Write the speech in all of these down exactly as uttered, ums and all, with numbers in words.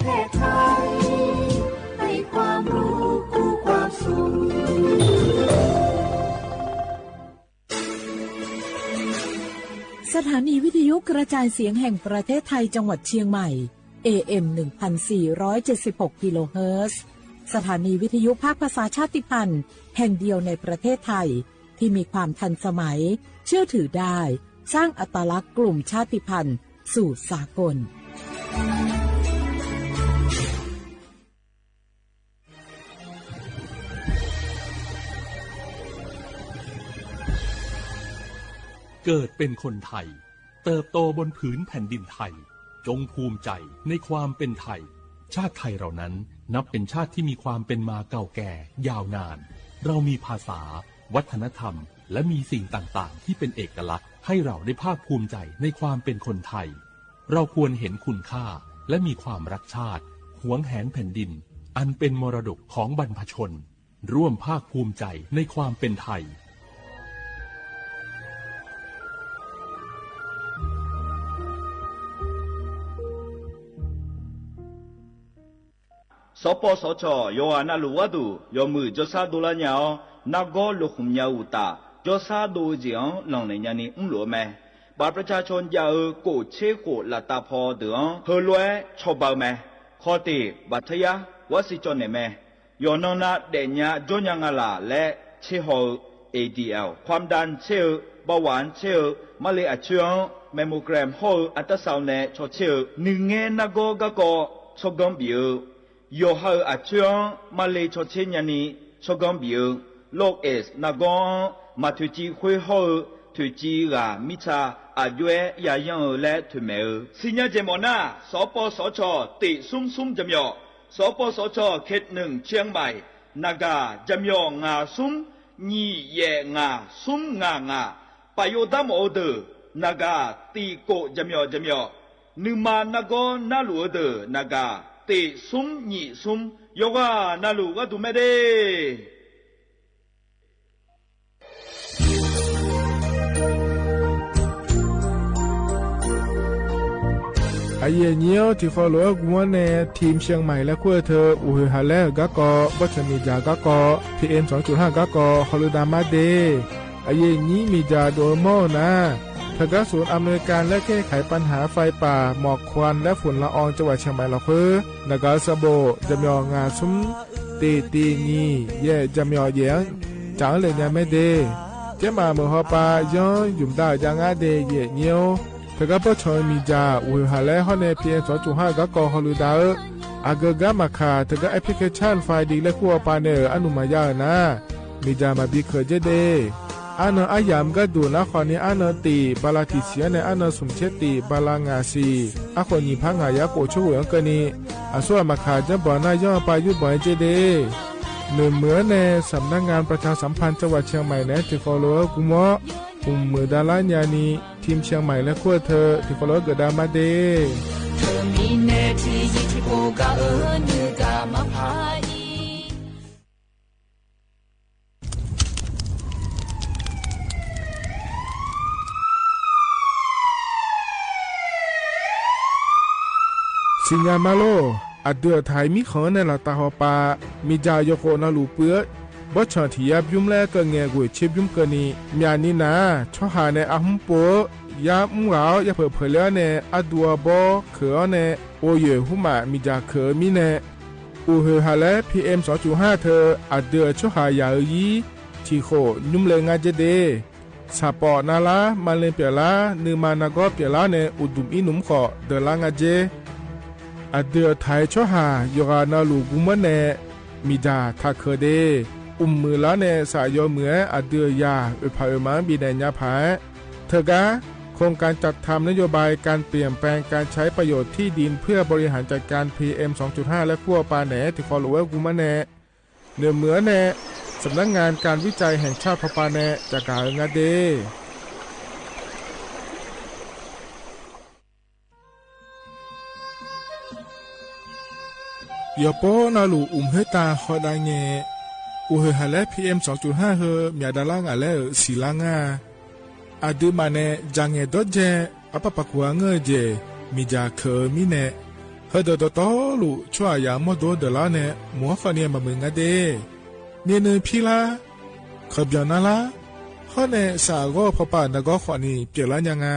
แพร่ไทย ให้ความรู้คู่ความสุข สถานีวิทยุกระจายเสียงแห่งประเทศไทยจังหวัดเชียงใหม่ เอเอ็ม หนึ่งพันสี่ร้อยเจ็ดสิบหก กิโลเฮิรตซ์ สถานีวิทยุภาคภาษาชาติพันธุ์แห่งเดียวในประเทศไทย ที่มีความทันสมัย เชื่อถือได้ สร้างอัตลักษณ์กลุ่มชาติพันธุ์สู่สากล เกิดเป็นคนไทย เติบโตบนผืนแผ่นดินไทย จงภูมิใจในความเป็นไทย ชาติไทยเรานั้นนับเป็นชาติที่มีความเป็นมาเก่าแก่ยาวนาน เรามีภาษา วัฒนธรรม และมีสิ่งต่างๆ ที่เป็นเอกลักษณ์ ให้เราได้ภาคภูมิใจในความเป็นคนไทย เราควรเห็นคุณค่า และมีความรักชาติ หวงแหนแผ่นดิน อันเป็นมรดกของบรรพชน ร่วมภาคภูมิใจในความเป็นไทย Sawqpawv sawqcawq yawqghaq navluf gharduq yawmuiq jawrshar dovlar nya-awr, nargawr lokhmq nya uqtaf, jawrshar dov-eu jeq-anr lanqnaeq nyani mrluf-eu mae. บัตรประชาชน jav-eu kof tser khof laftav paw deuq-anr heulof-aer cawba-eu mae. Khawf tiq, บัตรทะยัก gharsiq cawv naeq mae. Yawqnan nav daefnya jawrnya nga laq laer tser haw-eu, A D L, ความดัน tser-eu, เบาหวาน tser-eu, marle aqcoer-anr mammogram hawr-eu ultrasound nae caw tser-eu, nuingaer nargawr garkawv tsawrganr bif-eu, yawqha-euq aqcoer-anr marle caw tser nyani tsawrganr bif-eu, โรคเอดส์ nargawr-anr maq toeqciv khoer hawr-eu toeqciv ghaq mirtsa aqjox-aer yayanr-eu laer toeqmaeq-eu siqnya jeq mawf nar, sawqpawv sawqcawq tiq smr smr jaqmyawf, sawqpawv sawqcawq เขตหนึ่ง เชียงใหม่ naqgaq jaqmyawf ngaq smr nyiq yaef ngaq smr ngaq ngaq, paf yov darmawf-eu deuq naqgaq tiq kof jaqmyawf jaqmyawf, nuima nargawr narluf-eu deuq naqgaq tiq smr nyiq smr, yawqghaq navluf gharduq mae de. Aqyuif aqnyir-awr, tiqkhawf lof-aer gmr-awr nae ทีมเชียงใหม่ laer kur-eu teu, uqhoeq haq laer-euq garkawv, bawrtsanq miqdzaq garkawv, P M สองจุดห้า garkawv hawluiv dav mar de. Aqyuif aqnyir miqdzaq dov-eu mawr-eu nar, teugar ศูนย์อำนวยการแก้ไขปัญหาไฟป่าหมอกควันและฝุ่นละอองจังหวัดเชียงใหม่ lafkhoer naqgaq-eu sanqbof jaqmyawf ngaq smr tiq tiq nyiq yaef jaqmyawf yaef-anr caq-anr le nya mae de. Tsermaf meuq hawpav yanr ymq dav-euq jav ngar de, aqyuif aqnyir-or. Teugar bawrtsanq-eu miqdzaq uqhoeq haq laer hawr nae P M สองจุดห้า garkawv hawluiv dav-eu, aqgeu gar maqkaq, teugar application ไฟดี laer kur hawpav nae-euq arnuq maqya-euq nar, miqdzaq maqbi keuq dzer de. Arnan aryamq gharduq nar khawf ni, arnan tiq bala tiq siq-anr nae arnan smq tser tiq bala ngaq siq, arkhof nyiq par ngaq yar khof tser ghoeq-anr keuvni, aqsur ghaq maqkaq janrbanq nar yanr-eu pav yurbanq-aer dzer de. Noeqmuiq-anr nae สำนักงานประชาสัมพันธ์จังหวัดเชียงใหม่ naeq-aer tiqkhawf lof-aer gmr-awr, mqmuiq davlar nyani, ทีมเชียงใหม่ laer kur-eu teu tiqkhawf lof-aer geufdav mar de. Teumirnae tiqyir tiqpov gaq-eu nuigaq maqpar-ir. Siqnya ma lor. Aqdui-euq taq-iq mirkhanq-anr nae laftav hawpav, miqdzaq yawkhof navluf puiv-eu bawrtsanq tiq yar bymr laer keuv ngae ghoeq tser bymr keuvni, myaqni nar-aq, tsawrhaq nae arhmr pov-eu yar mr ghaq-awr yapeuq peuq ler-awr nae arduv arbawr keuq-awr nae, ghovyoeq hmrmaf miqdzaq keuq-eu mirnae, uqhoeq haq laer P M สองจุดห้า teu aqdui-euq tsawrhaq yaq-eu ir tiq khof nymr le ngar dzer de. Saqpawf navlar, maqle pyeuflar, nuima nargawr pyeuflar nae uqduq ir nmr khawf deuqlar ngar dzer. Aqdui-euq taq-iq tsawrhaq yawqghaq navluf gmr-anr nae miqdzaq taq keuq de. Mqmuiq lar nae saf yawmuiq-aer aqdui-euq yaq oeqpaq oeqma-anr bifnaeq nya paq-aer, teugar โครงการจัดทำนโยบายการเปลี่ยนแปลงการใช้ประโยชน์ที่ดินเพื่อบริหารจัดการ P M สองจุดห้า laer kur hawpav naeq-aer tiqkhawf lof-aer gmr-anr nae, noeqmuiq-anr nae สำนักงานการวิจัยแห่งชาติ hawpav nae caqgaq-eu ngar de. Yawqpov navluf uqmq khoertav hawdav ngae, uqhoeq haq laer P M สองจุดห้า heu myaq davlar ngaq laer-euq siqlar ngar-a. Aqduimaf nae dzaq ngaeq dawrdzae arpar paq kuq-a ngeur-eu jeq miqdzaq keuq-eu mirnae, Heudeuq dawqtawvluf tsawrhaqzaq mawrdo-anr deuqlar-awr nae, mq-anr khawfni maqmuiq nga de. Myavnuiv pirlar, kaqbyanq narlar, hawr nae saqghawr-eu pawpav nargawr khawfni pyeuflar nya nga.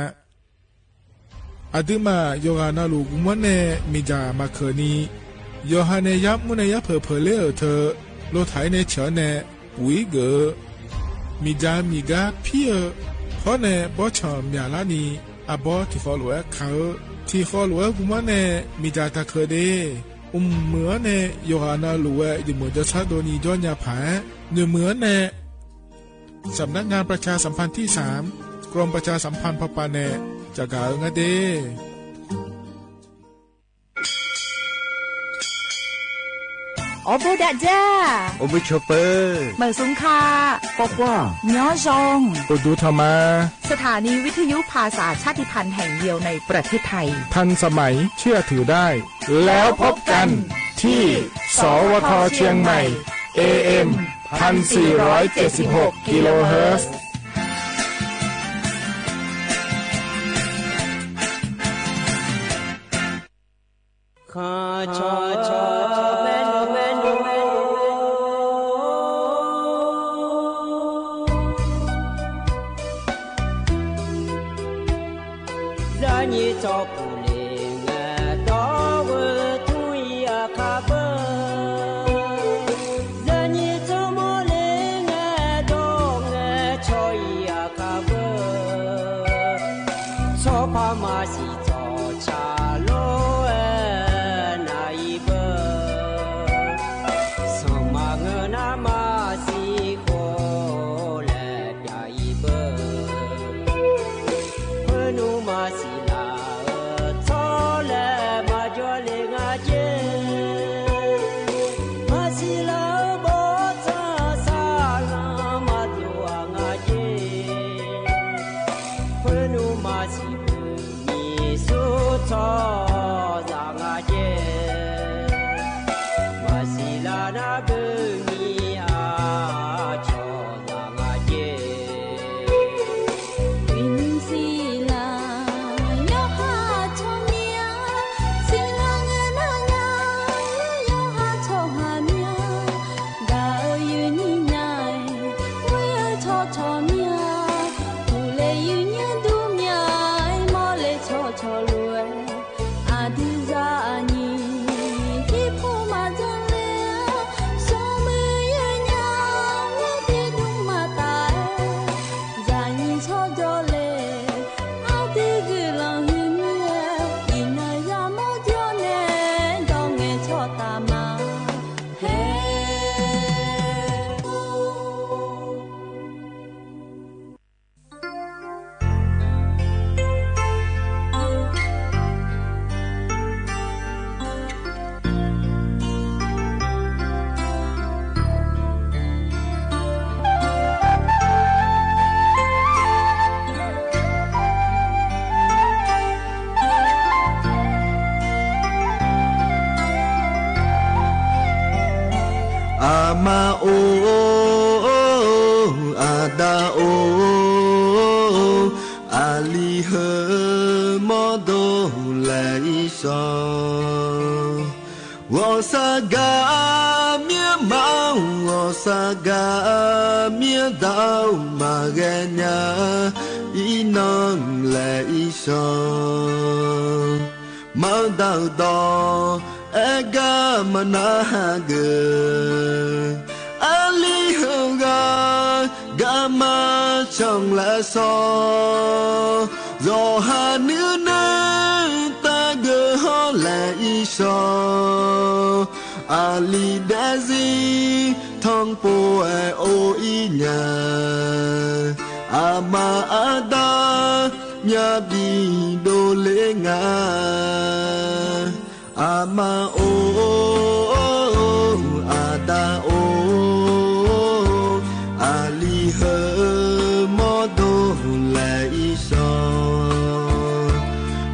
Aqduimaf yawqghaq navluf guvmanr nae miqdzaq maqkeuq ni, yawqha nae yarmr nae yarpeuq peuqler-euq teu, lovtaq-ir nae caeq-awr nae, uq-ir geuf-eu, miqdzaq miqgar pir-eu, hawr nae bawrtsanq myaqlar ni, arbawr tiqkhawf lof-aer ka-eu, tiqkhawf lof-aer guvmanr nae miqdzaq taqkeuq de. Mqmuiq-anr nae yawqghaq navluf-aer jeqmeuq jawrshar dovni jawr nya paq-aer, noeqmuiq-anr nae สำนักงานประชาสัมพันธ์ที่สาม กรมประชาสัมพันธ์ pawpav nae caqgaq-eu nga de. Awrboer dav dzar. Awrboer cawpeu. Maeqsmq ka. Kawrkawr. Nyanr zan. Uqduq tanq ma. สถานีวิทยุภาษาชาติพันธุ์แห่งเดียวในประเทศไทย ทันสมัยเชื่อถือได้ แล้วพบกันที่ สวท เชียงใหม่ เอเอ็ม พันสี่ร้อยเจ็ดสิบหก กิโลเฮิรตซ์ Zaqnyiq tsawrpuq le ngae, dawr-eu tmr-ir aqkar beu. Zaqnyiq tsawrmawr le ngae, dawr ngae cawq-ir aqkar beu. Tsawrpar maqsiq tsawqtsaq lof-aer nav-ir beu. Sanqma ngeur nar maqsiq khof laer pyav-ir beu. Khoer nmr maqsiq laf-eu tsawrlae maqjawr le nga jer. Maqsiq laf-eu bawrtsanq saqlanq maqdov-aq nga jer. Khoer nmr maqsiq beu nyiq sur tsawrhaqzaq nga jer. Maqsiq laf nar beu nyiq aqcawq zaq nga jer. Uiqnymr siqlaq yawqha tsawrmyanr, siqlaq ngae nar nya, yawqha tsawrhaq myanr, gaq-eu yuifnyir nya-aer, ghoer-eu tsawrcawq myanr, uqle yuifnyir dur myanr-aer, mawrle tsawrcawq lof-aer, aqdui zaqnyiq jirpov maqdzanr ler-a, smrmuiq yoer nya, ghawrdui dmr maqtaf-aer, zaqnyiq tsawrjawr le, aqdui guiqlanq huiq mir-aer, iqnan yamawr jawr nae, dawr ngae tsawrtaf ma. Her Aqma or, aqda or, aqli heu mawrdo laeq-ir shawr. Ghawqshaq gaq-a myarma-or, ghawqshaq gaq-a myardaq-or, maqghae nya-a, iqnan laeq-ir shawr. Maqdaq-euq dawq aer gar maqnar hageuf. Aqli heughaq garma canq laer shawr. Zawqha nuinui taqgeuf hawr laeq-ir shawr. Aqli daefzir tanqpov-aer or-ir nya. Aqma aqda myavbif dovler nga. Aqma or, aqda or, aqli heu mawrdo laeq-ir shawr.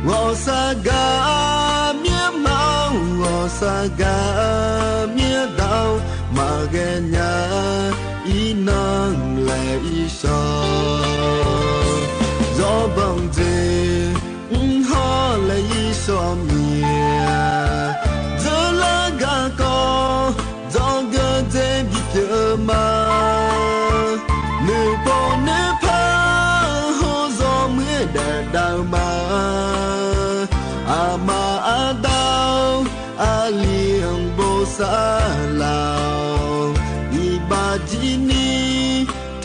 Ghawqshaq gaq-a myarma-or, ghawqshaq gaq-a myardaq-or, maqghae nya-a, iqnan laeq-ir shawr. Zawrbanq dzoeq mr hawr laeq-ir shawr mir-a. saqlaq-awq. Iqbax jir ni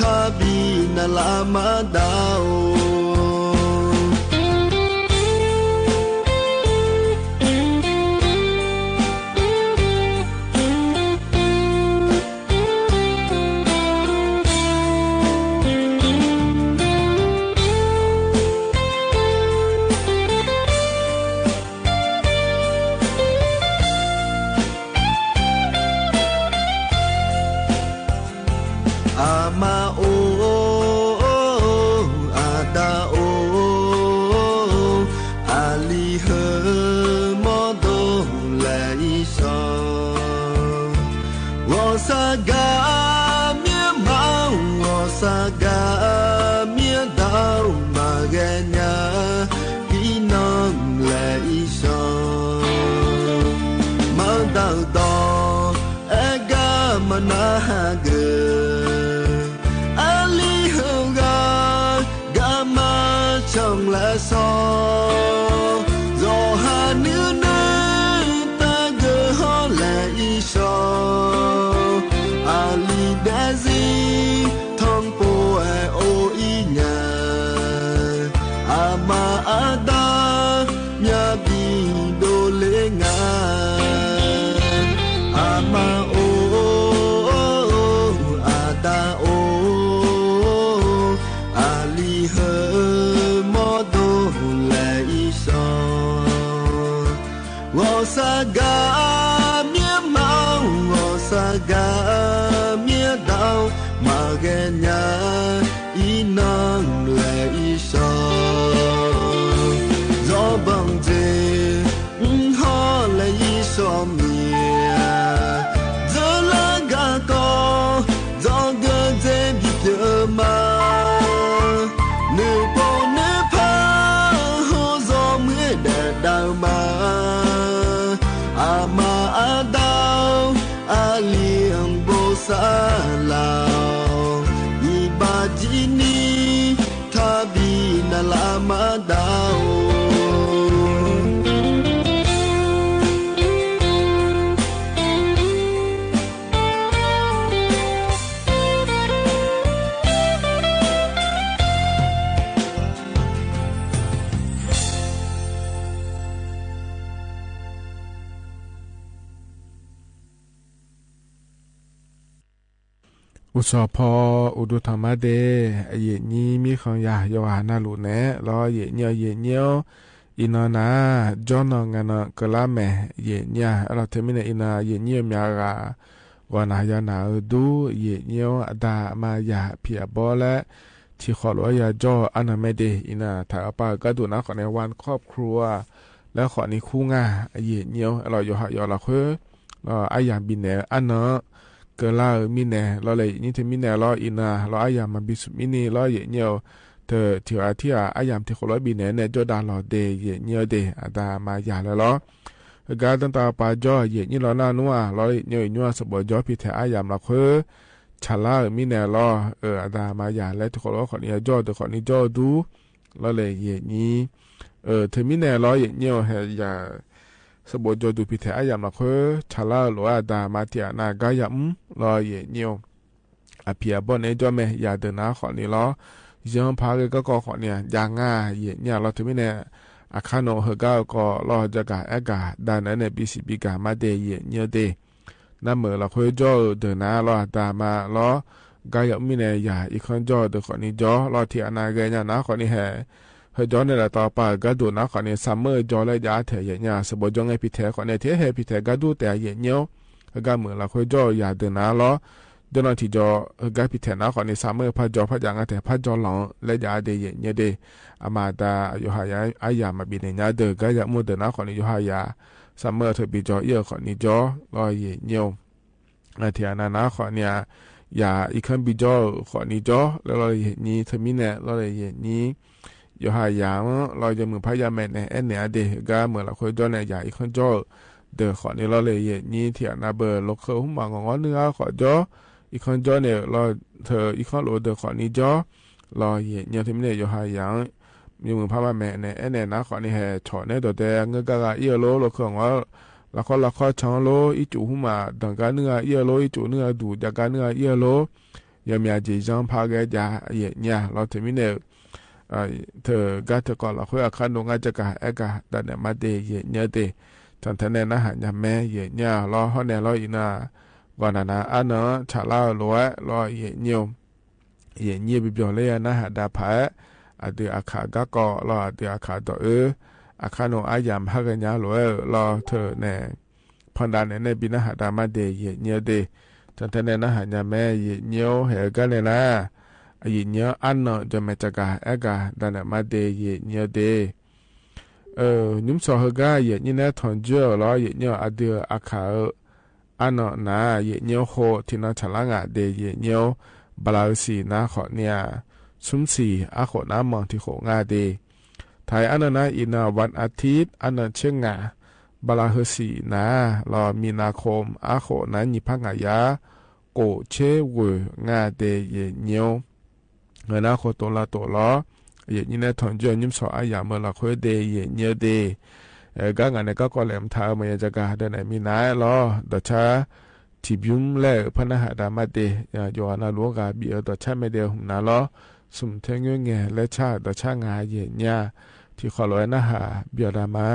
taqbi naqlaf maqdav-or. Aqma-or, aqda-or, aqli heu mawrdo laeq-ir shawq. Ghawqshaq gaq myanrma-or, ghawqshaq gaq myanrda-or, maqghae nya-ir nan laeq-ir shawq. Maqdaq-euq dawq aer gar maqnar hageuf, aqli heughaq garma canq laer shawr. Zawqha nuinui taqgeuf hawr laeq-ir shawq. Aqli daefzir tanqpov-aer or-ir nya. Aqma aqda myavbi dovler nga. Aqma-or, aqda-or, aqli heu mawrdo laeq-ir shawq. Ghawqshaq gaq myanrma-or, ghawqshaq gaq myanrda-or, maqghae nya-ir nan laeq-ir shawq. Zawbanq jeq mr hawr laeq-ir shawq mir-a. Dzeurlar garkawv dzawgeuf dzer bipyeuf-eu ma. Noeqpov noeqpar hawr zawmuiq-aer daef dav-eu ma. Aqma aqda-or, aqli-anr bosav laf-awq. Iqbax jir ni taqbi naqlaf maqdav-or. Uqshawq paw uqduq tanq mar de, aqyuif nyir mirkhanq yaq yawqghaq navluf naeq-aer lawr, aqyuif nyir-awr, aqyuif nyir-awr, iqnan nar-aq, jawrnan ngaenan keuvlar mae, aqyuif nyir-aq, arlawq teumirnae iqnan aqyuif nyir-eu myavghaq ghawqnaq yanaq-eu dur, aqyuif nyir-awr, aqda aqma yaq piq aqbawr laer tiqkhawf lof-aer yajawr-eu arnan mae de, iqnan taq-eu pav-euq gharduq nar khawfni one ครอบครัว laer khawfni kur nga, aqyuif nyir-awr, arlawq yawqha yawq lafkhoer aryamq bifnaeq-eu arnan-anr keuvlar-eu mirnae lawr laer, aqyuif nyir teumirnae lawr, iqnan lawr aryamq maqbi smq mirni lawr, aqyuif nyir-awr, teu tiq ghaq tirghaq aryamq tiqkhawf lof-aer bifnaeq-aer nae jawrdav lawq de, aqyuif nyir-awr de, aqda aqma yaq laer lawr. Heugar dantav pav jawr-eu aqyuif nyir lawr nar nmr-aq lawr, aqyuif nyir-awr, iqnymr-aq sanqbof jawr piftaeq aryamq lafkhoer tsaqlar-euq mirnae lawr, eu, aqda aqma yaq laer tiqkhawf lof-aer khawfni yajawr-eu deuq khawfni jawr-eu dur lawr laer, aqyuif nyir, eu, teumirnae lawr, aqyuif nyir-awr, haeq yaq sanqbof jawrduq piftaeq aryamq lafkhoer tsaqlar-eu lof-aer aqda aqma tiq ghaq nav gar yamr lawr, aqyuif nyir-awr, aqpiq aqbawr naeq-aer jawr mae, yaq deuq nar khawfni lawr, yanr paq ghae garkawv khawfni-aq jav nga, aqyuif nyir-aq lawr, teumirnae aqkar nawq-eu heugar-eu kawv lawr, jagaq aergaq dav naeq-aer nae bisiq bigaq mar de, aqyuif nyir-awr de. Narmeuq lafkhoer jawr-eu deuq nar lawr, aqda aqma lawr, gar yamr mirnae yaq irkanr jawr-eu deuq khawfni jawr lawr, tiq ghaq nav ghae nya nar khawfni haeq, heujawr nae laftav pav-euq gharduq nar khawfni saqmeur-eu jawr laer jav-aer taeq, aqyuif nyir-aq, sanqbof jawr ngae piftaeq khawfni tiq aer haeq piftaeq gar dur taef, aqyuif nyir-awr, heugar meuq lafkhoer jawr-eu yaq deuq nar lawr, jawrnan tiqjawr heugar piftaeq nar khawfni saqmeur-eu par jawr par jav nga taef, par jawr lanq-eu laer jav-aer de, aqyuif nyir-awr de. Aqma aqda yawqha yaq aryamq maqbif naeq nya deuq gar yamr-eu deuq nar khawfni yawqha yaq saqmeur-eu teu bijawr ir-eu khawfni jawr lawr, aqyuif nyir-awr. Tiq ghaq nav nar khawfni-aq, yaq irkanr bijawr-euq khawfni jawr laer lawr, aqyuif nyir teumirnae lawr, aqyuif nyir, yawqha yaq-anr lawr, yawmuiq par yamaeq naeq aernaeq-a de, heugar meuq lafkhoer jawr nae yaq irkanr jawr-euq deuq khawfni lawr, aqyuif nyir tiq ghaq nav beu lawr, keuv hmq maqngawq ngawr nuir-a khawf jawr, irkanr jawr nae lawr, teu irkanr lof-eu deuq khawfni jawr lawr, aqyuif nyir teumirnae yawqha yaq-anr yawmuiq par maqmaeq naeq aernaeq nar khawfni haeq cawq nae dawqdae ngeur gar gha ir-eu lor, lawr keuv ngawr lafkhawr lafkhawr can-anr lor, ircuf hmr maf danqgar nuir-a ir-eu lor, ircuf nuir-a duq javgar nuir-a ir-eu lor, yawmyaq jeq zanr par ghae jav yaeq nyir-a lawr. Teumirnae-euq teugar teukhawf lafkhoer Aqkar nov ngar jagaq aergaq daqnaeq mar de yaeq nyir-eu de. Tanqtaeq nae narhaq nya mae yaeq nyir-a lawr. Hawr nae lawr iqnan-aq, ghawqnaq nav arnan-anr tsaqlar-eu lof-aer lawr yaeq nyir-eu yaeq nyir-eu bibyan ler-a narhaq dav paq-aer, aqdui aqkaq garkawv lawr, aqdui aqkaq dawq-oer, Aqkar nov aryamq har ghaenya lof-aer-euq lawr teunae pandav naeq nae bi narhaq dav mar de yaeq nyir-eu de. Tanqtaeq nae narhaq nya mae yaeq nyir-or. Haeq-eu gar nae nar, yaeq nyir-anr arnan jawqmaeq tsafgaq aergaq daqnaeq mar de yaeq nyir-eu de. Nymr sawq heugar yaeq nyir nae tanqjoer-euq lawr yaeq nyir-eu aqdui-euq aqkaq-eu arnan nar yaeq nyir-or. Khof tiqnan tsaqlar ngaq de yaeq nyir-or. Bala-eu siq nar khawf ni-aq, smr siq arkhof nar manq tiq khof nga de. Taq-iq arnan nar iqnan วันอาทิตย์ arnan tser ngaq, bala heu siq nar lawr มีนาคม arkhof nar nyiq par ngaq yar, khof tser ghoeq nga de yaeq nyir-or. Ngeur nar khof tov lav tov lawr, yaeq nyir nae tanqjoer-eu nymr sawq aryamq-eu lafkhoer de yaeq nyir-eu de. Gar ngaq nae garkawv laeqhmq taq-eu maqya jagaq daqnaeq minav-aer lawr, dawqcar tiqbymr laer-euq par narhaq dav mar de. Yawqghaq navluf-anr ghaq bif-eu dawqcar mae de-eu hmq nav lawr, smq ter ngoer ngae laer car-euq dawqcar ngaq yaeq nyir-a. Tiqkhawf lof-aer narhaq byawq dav ma.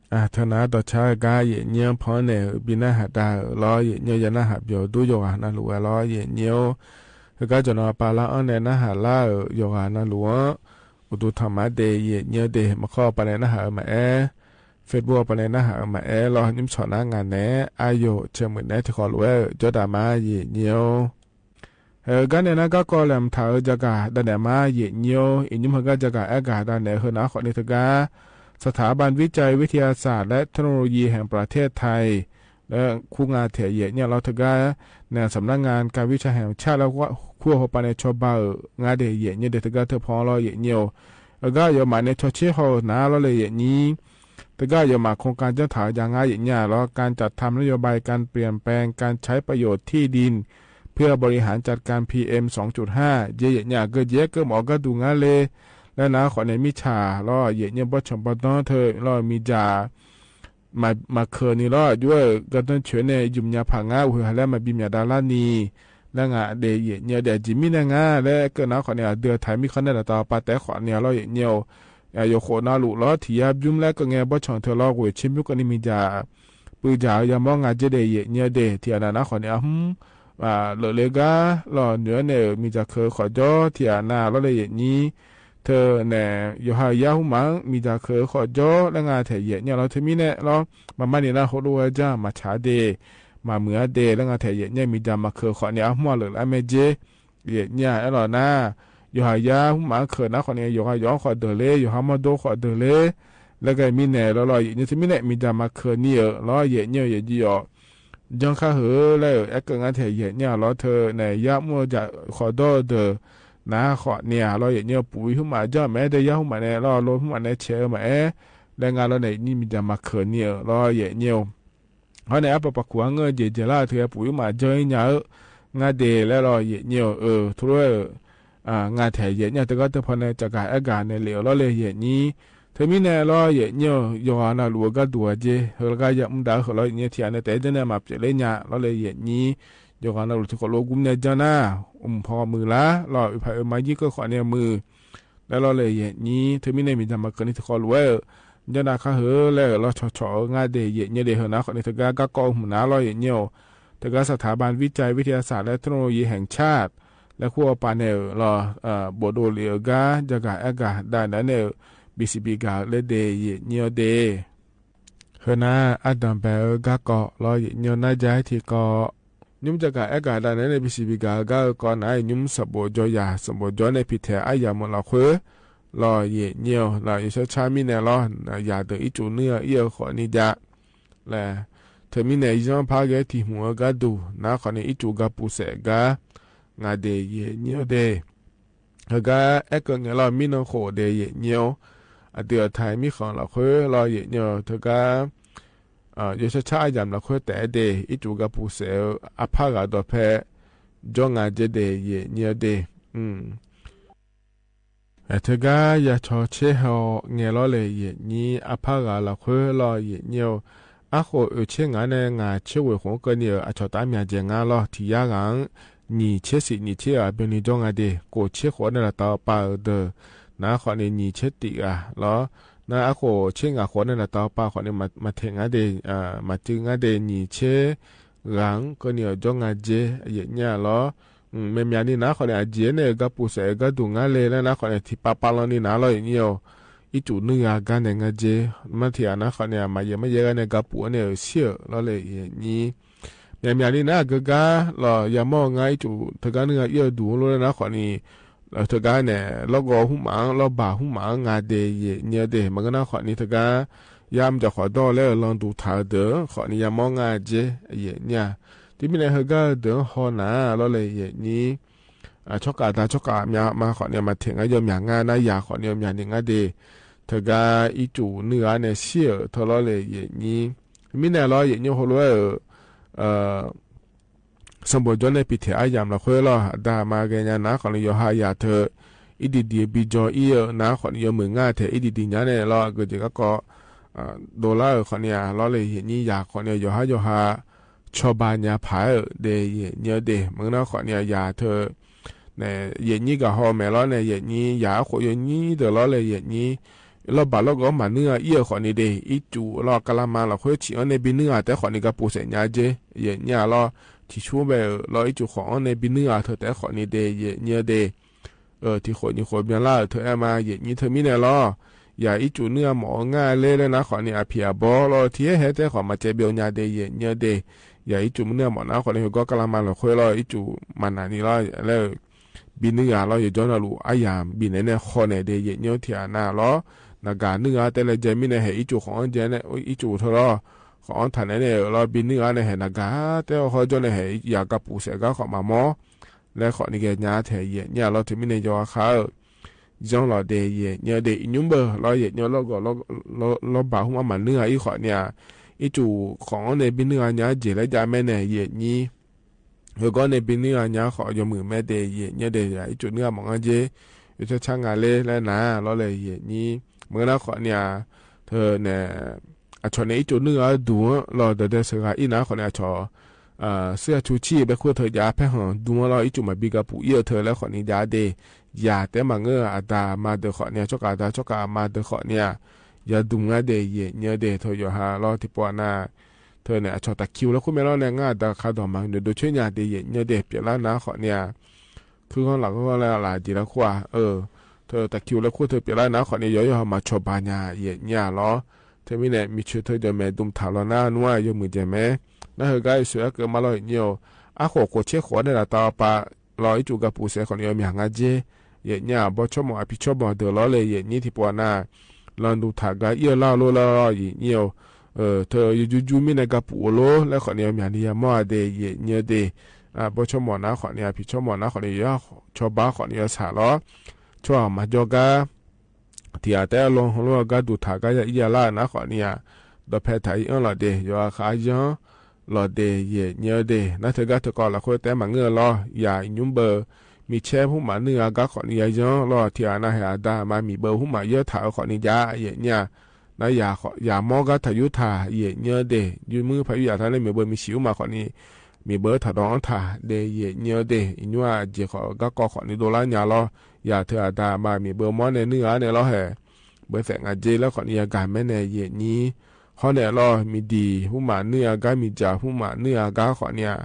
Teunar dawqcar-eu gar yaefnyir-anr pan-anr naeq-euq bi narhaq dav-euq lawr, yaefnyir-eu ya narhaq byawq dur yawqghaq navluf-aer lawr yaefnyir-or. Heugar jawqnan pavlar-anr nae narhaq lar-euq yawqghaq navluf-anr uqduq tanq ma de yaefnyir-eu de, maqkawr-eu pavnae narhaq-eu maqaer, Facebook-eu pavnae narhaq-eu maqaer lawr, nymrcawq nar ngaq naeq-aer aqyawf caemuiq naeq-aer tiqkhawf lof-aer-euq jawrdaq ma yaefnyir-or. Heugar nae nar garkawv laeqhmq taq-euq jagaq dav naeq ma yaefnyir-or. Iqnymr heugar jagaq aergaq dav naeq-eu heunav khawfni teugar สถาบันวิจัย วิทยาศาสตร์ และเทคโนโลยี แห่งประเทศไทย laer kur nga taeq yaefnyir lawr teugar nae สำนักงานการวิจัยแห่งชาติ laer kur-eu hawpavnae cawba-euq nga de yaefnyir de teugar teupan lawr yaefnyir-or. Heugar aqyawfmaf nae cawtser haw-eu nar lawr le yaefnyir. Teugar aqyawfmaf โครงการ janr taq-eu jav ngar yaefnyir-a lawr, การจัดทำนโยบาย การเปลี่ยนแปลง การใช้ประโยชน์ที่ดิน เพื่อบริหารจัดการ พีเอ็ม สองจุดห้า jeq yaefnyir-aq geujeq-aer keuv mawf-eu gharduq ngar le laer nar khawfnae mirtsaq lawr yaefnyir bawrtsanq bawrdanr teu lawr miqdzaq maqkeuq ni lawr aqjox-aer-euq gardanr coeq nae yumq nya paq ngar uqhoeq ha laer maqbi myaq dav larni laer nga de yaefnyir de. Aqjeq mirnae ngar laer aerkeuv nar khawfnae aqdui-aq taq-eu mirkhanq nae daqtawv pav taef khawfni-a lawr yaefnyir-or. Yawqkhof navluf lawr tiq yar bymr laer keuv ngae bawrtsanq teu lawr ghoeq tser bymr keuvni miqdzaq puivdzaq-eu yamawr nga jer de yaefnyir de. Tiqghaq nav nar khawfni arhmr leufle gar lawr noeq-aer nae-euq miqdzaq keuq-eu khawf jawr tiqghaq nav lawr le yaefnyir. Teu nae yawqha yar hmr maf-anr miqdzaq keuq-eu khawf jawr laer nga taeq yaefnyir lawr. Teumirnae lawr maqma ni nar heulof-aer janr maqtsaq-a de, maqmuiq-a de laer nga taeq yaefnyir miqdzaq maqkeuq khawfni arhmr-aq leuflar mae jer yaefnyir-a aerlawq nar, yawqha yar hmr maf-anr keuq nar khawfni yawqha yawq-anr khawf deuq ler, yawqha mawrdo khawf deuq ler laer ghae mirnae lawr lawr yaefnyir teumirnae miqdzaq maqkeuq ni-euq lawr yaefnyir-eu yaeqjir yawq janr kar heu laer-euq aerkeuv ngar taeq yaefnyir-a lawr teu nae yar mr-eu jaq khawf dawr-eu deuq nar khawfni-a lawr yaefnyir-eu puq-ir hmr maf janr-eu maqaer de yar hmr maf nae lawr lo hmr maf nae caeq-eu maqaer laer nga lawr nae yaefnyir miqdzaq maqkeuq ni-euq lawr yaefnyir-or. Hawr nae arpaq paq kuq-anr ngeur-eu jeq dzaeqlar-euq teu ghae puq-ir maf janr-ir nya-eu ngar de laer lawr yaefnyir-or. Eu, teulof-aer-euq nga taeq yaefnyir-a teugar teupan nae caqgaq aergaq naeq lef-euq lawr le yaefnyir. Teumirnae lawr yaefnyir-or, yawqghaq navluf-eu gharduq-aq jer heu gar yamr dav-eu heu lawr yaefnyir tiqghaq nae taef-aer janr nae maqpyeuf ler nya lawr le yaefnyir. Yawqghaq navluf tiqkhawf lof gmr nae janr nar, mq paw muiqlar lawr oeq paq oeq ma jir keuv khawfni muiq laer lawr le yaefnyir. Teumirnae miqdzaq maqkeuq ni tiqkhawf lof-aer-euq janr nav kar heu laer-euq lawr cawqcawq-eu ngar de yaefnyir de heu nar khawfni teugar garkawv-eu hmq nar lawr yaefnyir-or. Teugar สถาบันวิจัย วิทยาศาสตร์ และเทคโนโลยีแห่งชาติ laer kur-eu paq nae-euq lawr bofdov lef-eu gar jaqgaq aergaq dav naeq-aer nae-euq bisiq bigaq-eu laer de yaefnyir-or de. Heu nar ardanq bae-eu garkawv lawr yaefnyir-or nar ja-aer tiqkawv nymr jaqgaq aergaq dav naeq-aer nae bisiq bigaq-eu gar-eu kawv nar-aq nymr sanqbof jawr yaq sanqbof jawr nae piqtaeq aryamq-eu lafkhoer lawr yaefnyir-or. Laf yawshawr car mirnae lawr yaq deuq ircuf nuir-eu ir-eu khawfni jav laer, teumirnae zanr par ghae tiq hmq-eu gharduq nar khawfni ircuf ga puq saef gar nga de yaefnyir-or de. Heugar aerkeuv ngae lawr mirnan khof de yaefnyir-or. Aqdui aqtaq mirkhanq lafkhoer lawr yaefnyir-or teugar yawshawr car aryamq lafkhoer taef-aer de ircuf ga puq saef-eu arpar ghaq dawqpae jawr nga jer de yaefnyir-or de. Aer teugar ya caw tser haw ngae lawr le yaefnyir arpar ghaq lafkhoer lawr yaefnyir-or. Arkhof oeq tser ngaq-anr nae ngaq tser ghoeq khof-anr keuvni-euq aqcawq taf myaq dzaeq ngar lawr tiq yar ghaq-anr nyiq tser siq nyiq tser ghaq byanni jawr nga de. Khof tser khof-anr nae laftav pav-euq deuq nar khawfni nyiq tser tif ghaq lawr. Nar arkhof tser ngaq khof-anr nae laftav pav khawfni maqteq ngar de, maqcuiv ngar de nyiq tser ghaq-anr keuvni-euq jawr nga jer yaefnyir-a lawr. Mqmyaq ni nar khawfni aqjeq-aer nae-euq ga puq saef-eu gharduq ngar le laer nar khawfni tiqpav pav lan ni nar lawr yaefnyir-or. Ircuf nuir ghaq gar nae nga jer. Mar tiq ghaq nar khawfni-aq maqyaeq maryaeq gar nae ga puq-anr nae-euq shir-euq lawr le yaefnyir. Myaqmyaq ni nar aqgeu gar lawr yamawr-eu ngar ircuf teugar nuir ghaq ir-eu duq-anr lof laer nar khawfni teugar nae lawrgawv hmq maf-anr lawrbaq hmq maf-anr nga de yaefnyir-or de. Maqngeur nar khawfni teugar yamr jaq khawf dawr laer-euq landuq taq-eu deuq-anr khawfni yamawr nga jer yaefnyir-a. Teumirnae heugar-eu deuq-anr haw nar lawr le yaefnyir. Tsawrkhav da tsawrkhav myaq ma khawfni maqteq ngar yawmyaq ngar nar yaq khawfni yawmyaq ni ngar de. Teugar ircuf nuir ghaq nae shir-euq teu lawr le yaefnyir. Mirnae lawr yaefnyir heulof-aer-euq sanqbof jawr nae piqtaeq aryamq lafkhoer lawr aqda aqma ghaenya nar khawfni yawqha yaq teu irdiqdiq-eu bi jawr ir-eu nar khawfni yawmuiq ngar taeq irdiqdiq nya nae lawr aqgeu jeq garkawv dovlar-euq khawfni-aq lawr le yaefnyir yaq khawfni yawqhar yawqha cawba nya paq-aer-euq de yaefnyir-or de. Maqngeur nar khawfni-aq yaq teu nae yaefnyir gaq haw maeq lawr nae yaefnyir yaq arkhof yawnyir deuq lawr le yaefnyir lawrbaq lawrgawv-anr maqnuir-a ir-euq khawfni de, ircuf lawr kavlama lafkhoer ciq-anr nae binuir-aq taef-aer khawfni gapuf saef nya jer, yaef nyir-a lawr. Tiqsur bae-euq lawr ircuf khawf-anr nae binuir-aq teu taef-aer khawfni de, yaef nyir-eu de. Tiqkhof nyiq khof byanlar-euq teu aer ma, yaef nyir teumirnae lawr. Yaq ircuf nuir-a mawf-eu ngar ler laer nar khawfni aqpiq aqbawr lawr tiqhaer haer taef-aer khawf maqcaev byov nya de, yaef nyir-eu de. Yaq ircuf nuir-a mawf nar khawfni heugar kavlama lafkhoer lawr ircuf maqnaq ni lawr laer-eu binuir-aq lawr yawqjawr navluf aryamq bifnaeq nae haw naeq de, yaef nyir-eu tiqghaq nav lawr. Naqgaq nuir-a taef laejae mirnae haeq ircuf khawf-anr jae nae ircuf teu lawr, khawf-anr taq naeq nae-euq lawr binuir-a nae haeq naqgaq taef-aer hawr jawr nae haeq yaq gapuf saef gar khawf maqmawr laer khawfni ghae nya taeq, yaef nyir-a lawr. Teumirnae yawqha khar-eu zanr lawq de, yaef nyir-eu de. Iqnymr beu lawr yaef nyir-eu lawrgawv lawrbaq hmq-anr maqnuir-a ir khawfni-aq, ircuf khawf-anr nae binuir-a nya-aer jeq laer jav mae nae yaef nyir. Heugar nae binuir-a nya khawf yawmuiq mae de, yaef nyir-eu de. Yaq ircuf nuir-a mawf ngar jer, yawcar car nga ler laer nar lawr le, yaef nyir. Maqngeur nar khawfni-aq, teu nae aqcawq nae ircuf nuir-a-aer duq-anr lawr dawqdae sheuqghae ir nar khawfni aqcawq suir-a cu cir-eu bae kur-eu teu jav paerkhanq dm-anr lawr ircuf maqbi gapuf ir-eu teu laer khawfni jav de. Yaq taef-aer maqngeur-eu aqda aqma deuq khawfni-aq, tsawrkhav aqda tsawrkhav aqma deuq khawfni-aq, yadm ngar de, yaef nyir-eu de. Teu yawqha lawr tiqpov-aq nav, teu nae aqcawq taqkiq laer kur mae lawr nae ngar aqda kakha dawq maqnoeq dov coer nya de, yaef nyir-eu de. Pyeuflar nar khawfni-aq, kuirghanr lafghanr laer laf jeq laer kur-aq, teu taqkiq laer kur teu pyeuflar nar khawfni yawqhar yawqha maqcawba nya, yaef nyir-a lawr. Teumirnae miqcoeq teu jawqmaeq dm taq lawr nar nmr-aq yawmuiq jaeq mae. Nar heugar iqsoeq arkeuv ma lawr, yaef nyir-eu. Arkhof khof tser khof-anr nae laftav-awr pav lawr ircuf gapuf saef khawfni yawmyaq nga jer, yaef nyir-a. Bawrtsawrmawf aqpiq tsawrmawf deuq lawr le, yaef nyir. Tiqpov-aq nav, lanqduq taq gar ir-eu lar-eu lor laer lawr, yaef nyir-eu. Teu yawjur jur mirnae gapuf-eu lor laer khawfni yawmyaq ni yamawr-a de, yaef nyir-eu de. Bawrtsawrmawf nar khawfni aqpiq tsawrmawf nar khawfni yawqhar cawba khawfni yawshaq lawr. Tsawrhaq maqjawr gar tiqghaq taef-aer lawr hanlor-eu gar duq taq gar ya ir ya lar-eu nar khawfni-aq, dawqpae taq ir-anr lawq de, yawqha khar yanr lawq de, yaef nyir-eu de. Nar teugar teukawv lafkhoer taef-aer maqngeur-eu lawr, yaq iqnymr beu micaer hmqmaq nuir-a gar khawfni ya yanr lawr. Tiqghaq nav haeq aqda aqma miqbeuv hmqmaq yaer taq-eu khawfni jav, yaef nyir-a. Nar yaq mawr gar taq yurtaq, yaef nyir-eu de. Yawmuiq paq yur yaq taq nae miqbeuv miqsiq hmqmaq khawfni miqbeuv taq dawq-anr taq de, yaef nyir-eu de. Iqnymr-aq jeq khawf garkawv khawfni dovlar nya lawr. Yaq teu aqda aqma miqbeuv mawr nae nuir-a nae lawr haeq beusaef nga jer laer khawfni yagaq mae nae, yaef nyir. Hawr nae lawr miqdiq hmqmaq nuir-a gar miqdzaq hmqmaq nuir-a gar khawfni-aq,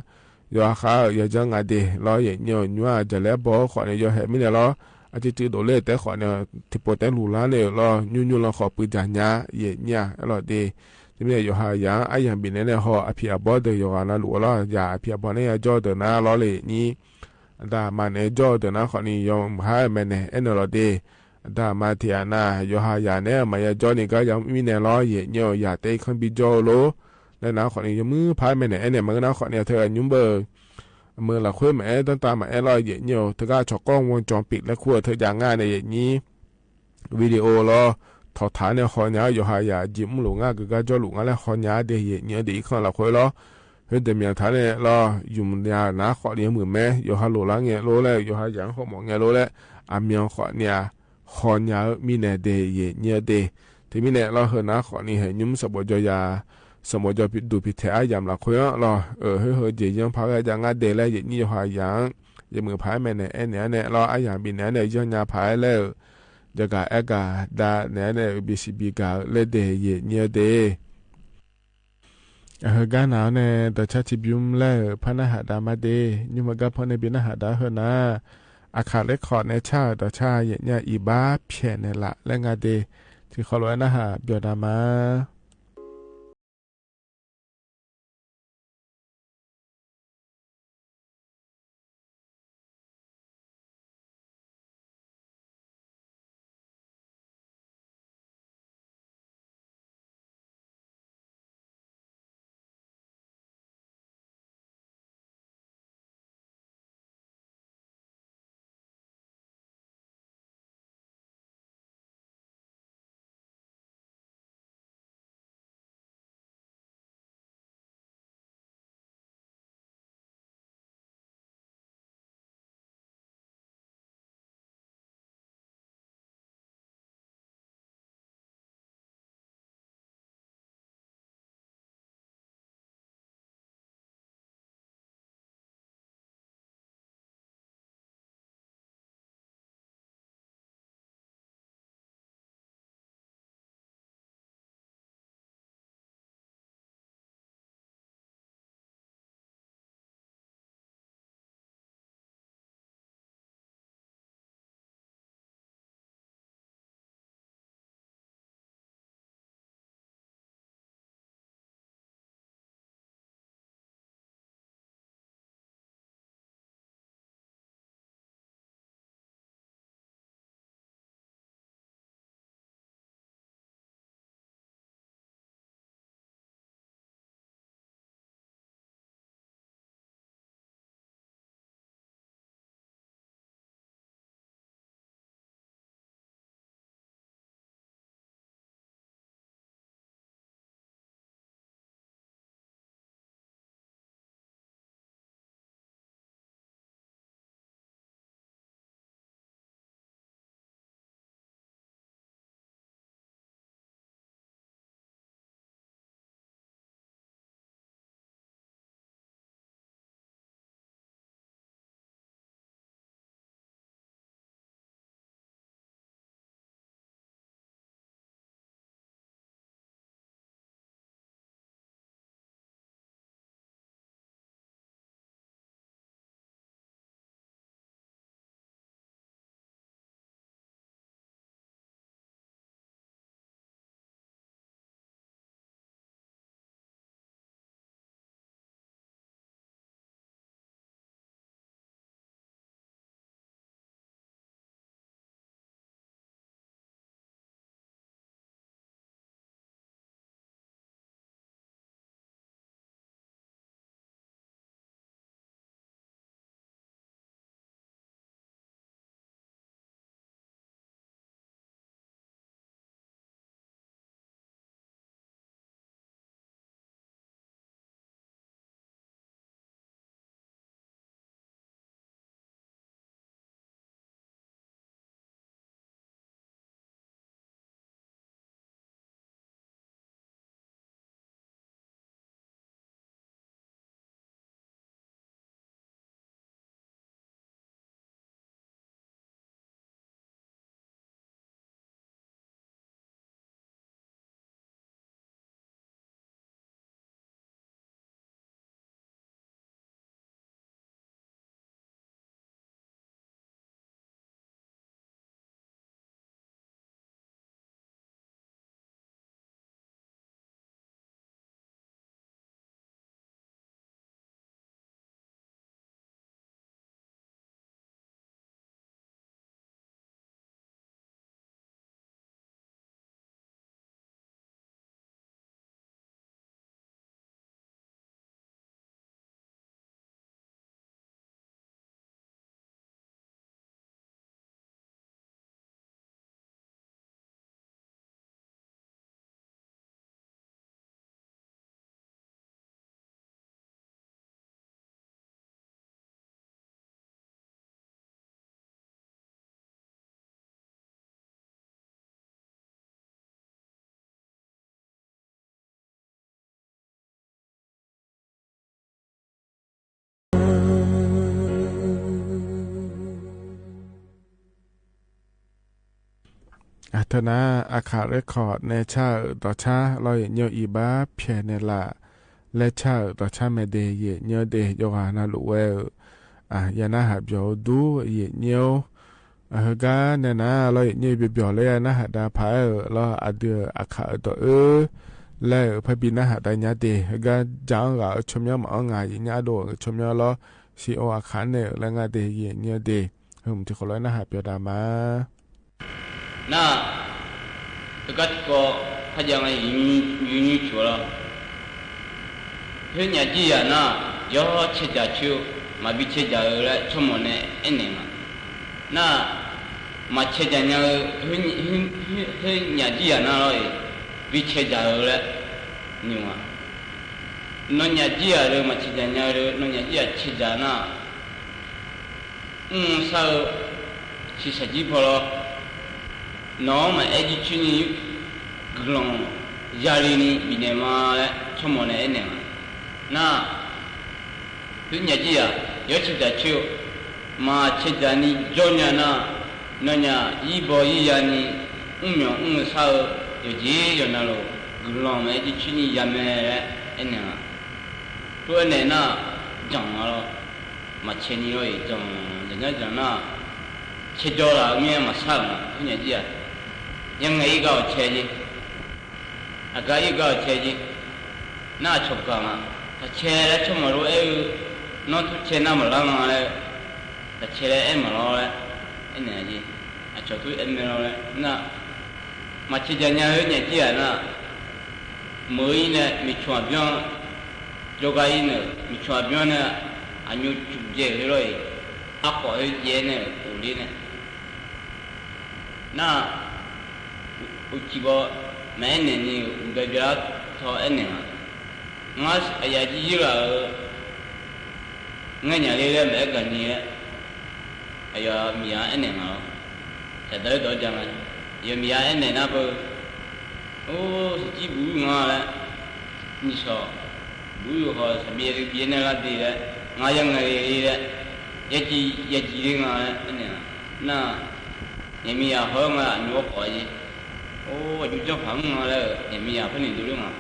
yawqha khar-euq yajanr nga de lawr, yaef nyir-eu. Nymr-aq jaqlaer baw-eu khawfni yawhaeq mirnae lawr, aqcuiv cuiv dovler-eu taef khawfni tiqpov taef-aer luf lar nae-euq lawr, nymr nymr lan khawf puiv dzaq nya, yaef nyir-a. Aerlawq de. Teumirnae yawqha yaq-anr aryamq bifnaeq nae haw aqpiq aqbawr deuq yawqghaq navluf-eu lawr, yaq aqpiq aqbawr nae yajawr-eu deuq nar lawr le, yaef nyir. Aqda aqma naeq-aer jawr-eu deuq nar khawfni yawmuiq har-eu mae nae aernaeq lawq de. Aqda aqma tiqghaq nav yawqha yaq naeq-aer maqya jawr ni gar yamr mirnae lawr, yaef nyir-eu. Yaq taef-aer irkanr bijawr-eu lor laer nar khawfni yawmuiq paq-aer mae nae aernaeq maqngeur nar khawfni-aq, teu aqnymr beu meuq lafkhoer maqaer danrtav maqaer lawr, yaef nyir-eu. Teugar aqcawq kawr วงจรปิด laer kur-eu teu jav ngar nae, yaef nyir. Video lawr tawqtaq-aer nae hawnya-awr yawqha yaq jeq mrluf ngar geuf gar jawrluf ngar laer hawnya-a de, yaef nyir-eu de. Irkanr lafkhoer lawr, khoerdeuq myanq taq nae lawr, ymq nya-euq nar khawfni yawmuiq mae, yawqha lof lar ngae lor laer, yawqha yaq-anr hawmawf ngae lor laer, aqmyan khawfni-aq, hawnya-eu mirnae de, yaef nyir-eu de. Teumirnae lawr, heu nar khawfni haeq nymr sanqbof jawr ya, sanqbof jawr duq pitaeq aryamq lafkhoer-anr lawr, khoer heu jeq yanr paq-aer jav ngar de laer, yaef nyir yawqha yaq-anr yawmuiq paq-aer mae nae aernaeq-aer nae lawr, aryamq bifnaeq-aer nae yanrnya paq-aer laer-euq, jagaq aergaq dav naeq-aer nae-euq bisiq bigaq-eu laer de, yaef nyir-eu de. Aq, heugar nav-awr nae dawqcar tiqbymr laer-euq par narhaq dav ma de, nymr-eu gar par nae bi narhaq dav-aer heu nar, aqkaq lerkawq nae car-euq dawqcar yaef nyir-a iqbax pyaeqnaeq laf laer nga de, tiqkhawf lof-aer narhaq byawq dav ma. Teunar Aqkaq Record nae car-euq dawqcar lawr-iq, nymr iqbax pyaeqnaeq laf laer car-euq dawqcar mae de, yaeq nymr de, yawqghaq navluf ghae-euq ya narhaq byawq-eu dur yaeq nymr-or. Heugar nae nar lawr-iq, nymr byawq byawq laer ya narhaq dav paq-aer-euq lawr, aqdui-euq Aqkaq-euq dawq-oer laer-euq parbi narhaq dav nya de. Heugar jaq-anr ghaq-eu tsawrmyanr maqanr nga, yaeq nymr ardov-euq tsawrmyanr lawr, siq-or, Aqkaq-anr naeq-euq laer nga de, yaeq nymr de. Heu mq tiqkhawf lawr narhaq byawq dav ma. Nar, heugar tiqkawv parjav nga, yaeq nymr coeq-a lawr. Khoer nyaf jir yaq nar, yawr cae dzaq coer-eu, maqbi cae dzaq-eu laer tsawrmawq nae aernaeq nga. Nar, maqcae dzaq nya-eu, khoer nyaf jir yaq nar lawr-iq, bi cae dzaq-eu laer noeq nga. Nawnyaf jir yaq-eu maqcae dzaq nya-eu, nawnyaf jir yaq cae dzaq nar, mr-eu shar-eu ciqshaq jir paw lawr, nawq-anr maqaer jircoer ni guiqlanq yale ni bifnaeq ma laer tsawrmawq nae aernaeq nga. Nar, khoer nyaf jir yaq yawr cae dzaq coer-eu, maqcae dzaq ni jawr nya nar, nawnyaf ir baw ir ya ni, mrmyawq mr-eu shar-eu, yawqjeq yawqnavluf guiqlanq maqaer jircoer ni ya mae laer aernaeq nga. Tov-aer naeq nar, janq-a lawr. Maqcae ni lawr-iq, janq, janq nya janq nar, cae jawr laf-eu mir-aer maqshar-euq nga. Khoer nyaf jir yaq, yangae ir gar-awq cae jir, aqgar ir gar-awq cae jir. Nar aqcawq gaq nga. Taqcae laer tsawrmawq lof-aer-eu, nawr tov cae nar maqlar nga laer, taqcae laer aer maqlawr laer aernaeq-a jir. Aqcawq tov aer mae lawr laer nar, maqcae dzaq nya-eu nyaf jir yaq nar, meuq-ir nae miqcmq aqbyanr jawrgar ir nae-euq, miqcmq aqbyanr nae aqnymr cuq byae-euq khoer lawr-iq, arkawf khoer jaev-aer nae-euq uqler nae. Nar, uqcif baw maqaer naeq ni-euq uqbya byalar taw aernaeq nga. Ngar aqyaf jir yeur laf-euq ngae nyaf le laer maqaer gaq ni laer, aqyawf miqya aernaeq nga lawr. Saqdaq-aer dawq-aer ja nga. Aqyawf miqya aernaeq nar beu, or, saqjir buq-ir nga laer, nyiqshawq buq-ir-eu haw saqbyav byav nae lar de laer, ngar yangae le laer, yajiv yajiv le nga laer aernaeq nga. Nar, nyaqmiqzaq haw-aer nga aqnymr-awr khawf-a jir. Or, aqjox janrpaq mr nga laer-euq nyaqmiqzaq par noeqdov ler nga.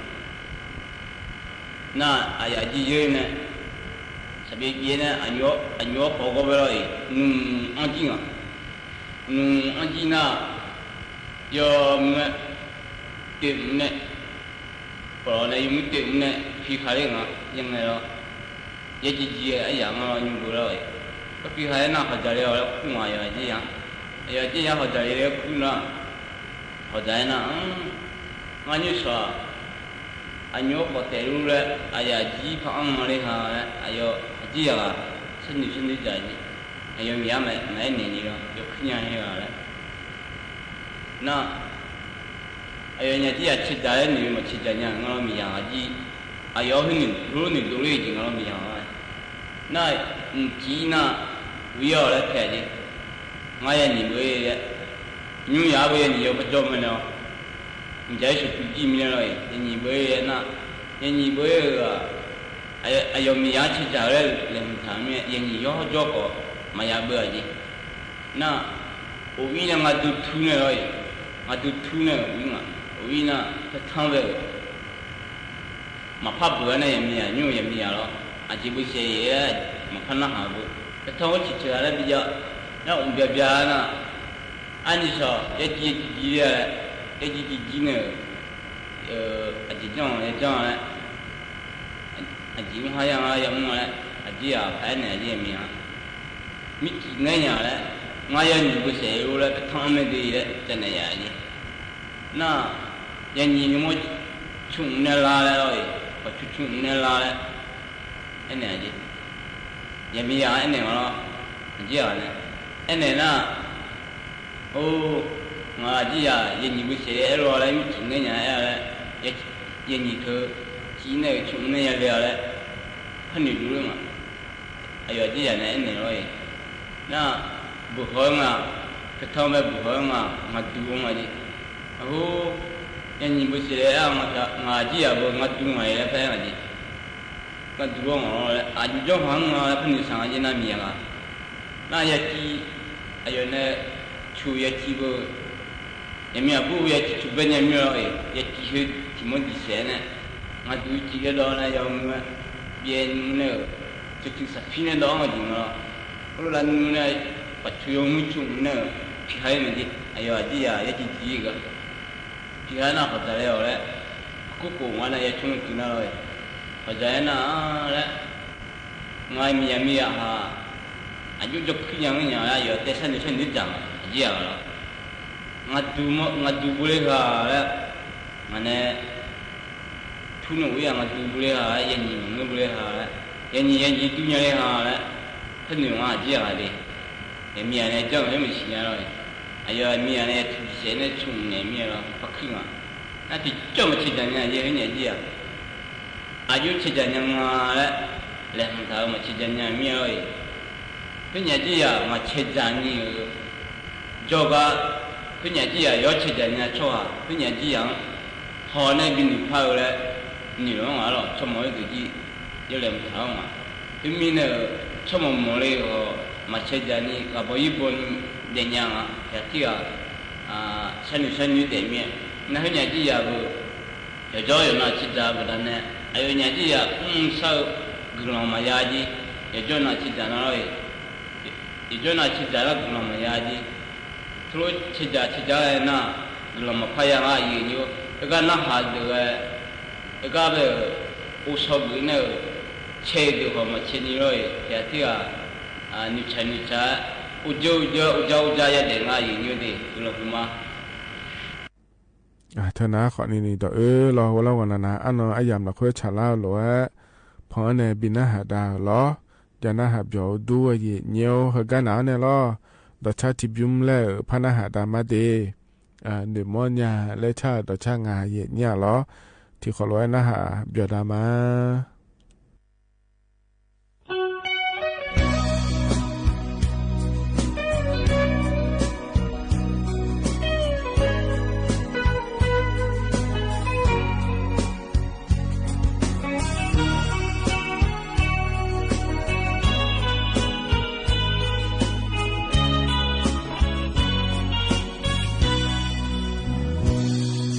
Nar, aqyaf jir yeur nae, saqbyav byav nae aqnymr-awr khawf gawr bae lawr-iq, nmq anr jir nga. Nmq anr jir nar, yawmuiq-aer toeqmq nae, pawqlawq nae yawmuiq toeqmq nae piqkhaq ler nga. Yangae lawr, yajiv jiv-aer aryaq nga lawr nymr beu lawr-iq, kar piqkhaq-aer nar hawqdzaq le-awq laer kur nga. Aqyawf aqjir ya, aqyawf aqjir ya hawqdzaq le laer kur nar, hawqdzaq-aer nar, ngar nymr shawq-aq, aqnymr-awr khawf taef lur laer aqyaf jir par anr nga le ha laer, aqyawf aqjir yaq ghaq sharnoeq sharnoeq dzaq-a jir. Aqyawf miqya maqaer naeq ni lawr, yawkuir nya-ir-a laer. Nar, aqyawf nyaf jir yaq cae dzaq-aer noeq maqcae dzaq nya nga lawr miqya aqjir. Aqyawf-anr khoer noeqdov ler-eu jeq nga lawr miqya-a. Nar, mqcif nar, uir-awq laer tae-a jir. Ngar yanyiq beu-ir laer, nymr yaq-ar beu yanyiq yawkhav jawr mae nae-awr, mqdzaq-ir sheuqtuv jir mirnae lawr-iq, yanyiq beu-ir laer nar, yanyiq beu-ir-euq-aq, aqyawf miqya-anr cae dzaq-eu laer laeqhmq taq-eu mirnae yanyiq yawkhav jawr khawf maqya beu-a jir. Nar, of-ir nae ngar duq tur nae lawr-iq, ngar duq tur nae of-ir nga. Of-ir nar, tanqtanr bae-euq maqpar beuq-aer nae yaqmiqzaq nymr-eu yaqmiqzaq lawr, aqjeq beu saef-aer maqpar narhaq-eu beu, tanqtanr-anr ciqceuq-a laer bijav. Nar, mqbya bya-a nar, arni shawq yaciv yaciv jir-a laer, yaciv civ jir nae-euq, aqjeq janr-a yajanr-a laer, aqjeq mr har ya-a yamr-a laer, aqjir-aq paq-aer naeq aqjir yaqmiq-a. Mircif ngaer nya laer, ngar yanyiq beu saef-eu laer, tanqtanr-anr mae de laer janaeq yaf-a jir. Nar, yanyiq nymr-anr cmq nae la laer lawr-iq, khawf cmq cmq nae la laer aernaeq-a jir. Yaqmiqzaq aernaeq nga lawr, aqjir-aq nae aernaeq nar, or, ngaq aqjir yaq yanyiq beu saef-aer aer-awr laer mircif ngaer nya-aer-a laer, yanyiq teu civ nae-euq cmq nae yale-a laer, par noeqdov ler nga. Aqyawf aqjir yaq nae aernaeq lawr-iq, nar, beuq haw-aer nga, tanqtanr bae beuq haw-aer nga, ngaq duq-a nga jir. Aqhor, yanyiq beu saef-aer aer-a nga, ngaq aqjir yaq beu ngar duq ngaq-iq laer par-aer nga jir. Ngar duq-awr ngaq-awr laer aqjox janrpaq-anr nga laer par noeqshaq nga jir nar miqya ghaq. Nar yaciv, aqyawf nae coq yaciv beu Aqmir aqbur ya ciqcuf bae nya mir-awr-iq, ya ciq heu tiq mawr diq saef-aer nae, ngaqduq ciq yawdawv nae yawmuiq-aer byaev nymr nae-euq, teucuiv saqpir nae dawv-anr-eu jeq nga lawr. Khoerlof lavnuiv nae paqtsuif yawmuiq cuf nae-euq, piqha-ir maeq jeq aqyawf aqjir yaq ya ciq jiq-ir gaq. Piqha nar hawqdzaq laer-awq laer, aqkur khof nga nae ya cmr cuiv nar lawr-iq, hawqdzaq laer nar-a laer, ngar miqyaq miqyaq haq, aqjox jawrkuir nya ngeur nya laer, aqyawf taef sharnoeq sharnoeq dzaq-a aqjir yaq lawr. Ngaqduq mawr ngaqduq bule ha laer, ngaq nae turnov-ir-aq ngaqduq bule ha laer, yanyiq maqngeur bule ha laer, yanyiq yanyiq dur nya le ha laer, ternyoeq nga aqjir yaq de. Aqmiqyaq nae janr-euq aer maqsiq nya lawr-iq, aqyawf aqmiqyaq nae ya tiqjeq saef nae cmr naeq mir-a lawr, par kuir nga. Nar tiqjawr maqcae dzaq nya aqyawf khoer nyaf jir yaq. Aqjox cae dzaq nya nga laer, laeqhmq taq-eu maqcae dzaq nya mir-a lawr-iq, khoer nyaf jir yaq maqcae dzaq ni-euq jawrgar, khoer nyaf jir yaq yawr cae dzaq nya tsawrhaq khoer nyaf jir yaq-anr haw nae bi noeqpar-eu laer noeq-anr nga lawr. Tsawrmawq-aer deuq jir yawlaeq mqtaq-awr nga. Khoermirnae-euq tsawrmawq mawq le-euq haw, maqcae dzaq ni ghaq baw ir baw ni daefnya nga. Yaqtir ghaq sharnoeq sharnoeq daef mir-a. Nar khoer nyaf jir yaq-eu yawqjawr yawqnav cae dzaq-eu baqdanae, aqyawf nyaf jir yaq mrmr shar-eu guiqlanq maqya jir, yawqjawr nav cae dzaq nar lawr-iq, yawqjawr nav cae dzaq nar guiqlanq maqya jir. Teulof cae dzaq cae dzaq laer nar, guiqlanq maqpar ya nga aqyuif aqnyir-or. Khoergar narhaq deuq ghae, khoergar bae-euq ovshaw geuf nae-euq cae deuq khawf maqcae ni lawr-iq, yaqtir ghaq noeqtsaq noeqtsaq-aer, uvjeur uvjeur uvjar uvjar yadaef nga aqyuif aqnyir-or de, guiqlanq huiqma. Teunav khawfni ni dawq oe lawr, ghawqlar ghawqnavnav arnan aryamq lafkhoer tsaqlar-eu lof-aer, pan-anr nae bi narhaq dav-euq lawr. Jav narhaq byawq-eu dur aqyuif aqnyir-or, heugar naq-anr nae lawr. Dawqcar tiqbymr laer-euq par narhaq dav mar de. Noeqmawr nya laer car-euq dawqcar ngaq aqyuif aqnyir-a lawr. Tiqkhawf lof-aer narhaq byawq dav ma.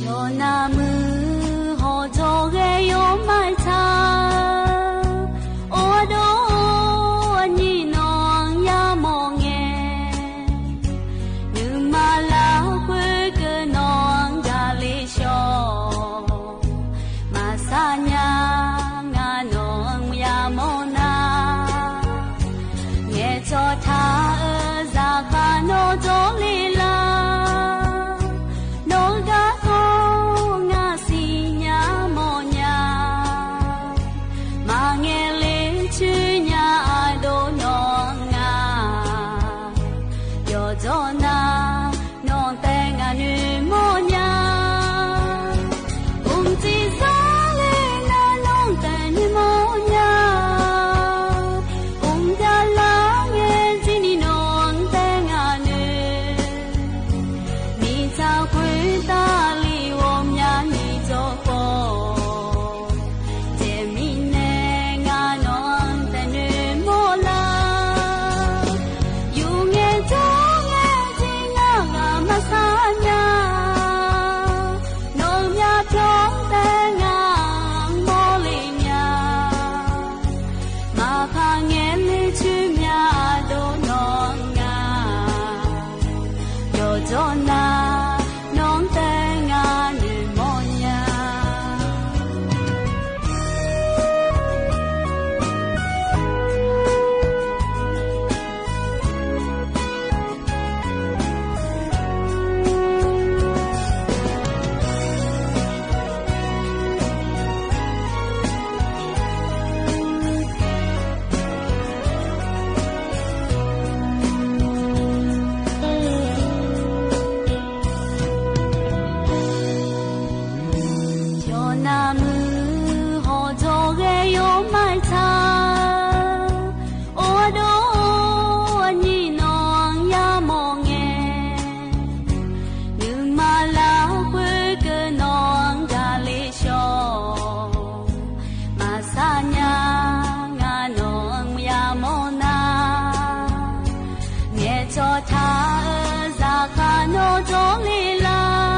Jawrnav muiq hawq jawrghae yawmaf-aer tsaq, ardov aqnyir nawq-anr yamawr ngae, nuima lafkhoer keuv nawq-anr gaqle shawr, maqsar nya nga nawq-anr yamawr nar, ngaeqcawq taq-eu zaqkhav nawr jawrle lar. Nawr garkawv ngar siqnya mawrnya, maqngaeq le coer nya ardov nawr nga. Yawqjawr nar nawq taef ngaq noeqmawr nya, mqciv zar le nar nawq taef noeqmawr nya, mqjav lar ngae jir ni nawq taef ngaq noeq, miqtsaq khoertav li ghawqmyani jawrkawv, daeqmirnae ngar nawq taef noeqmawr lar. Yur ngae jawr ngae jir ngar ghaq maqsar nya, nawq-euq myavpyawr taef ngar mawrle nya, maqpar ngaeq le coer mya ardov nawr nga. Yawqjawr nar nawq taef ngaq noeqmawr nya. Jawrnav muiq hawq jawrghae yawmaf-aer tsaq, ardov aqnyir nawq-anr yamawr ngae, nuima lafkhoer keuv nawq-anr gaqle shawr, maqsar nya nga nawq-anr yamawr nar, ngaeqcawq taq-eu zaqkhav nawr jawrle lar.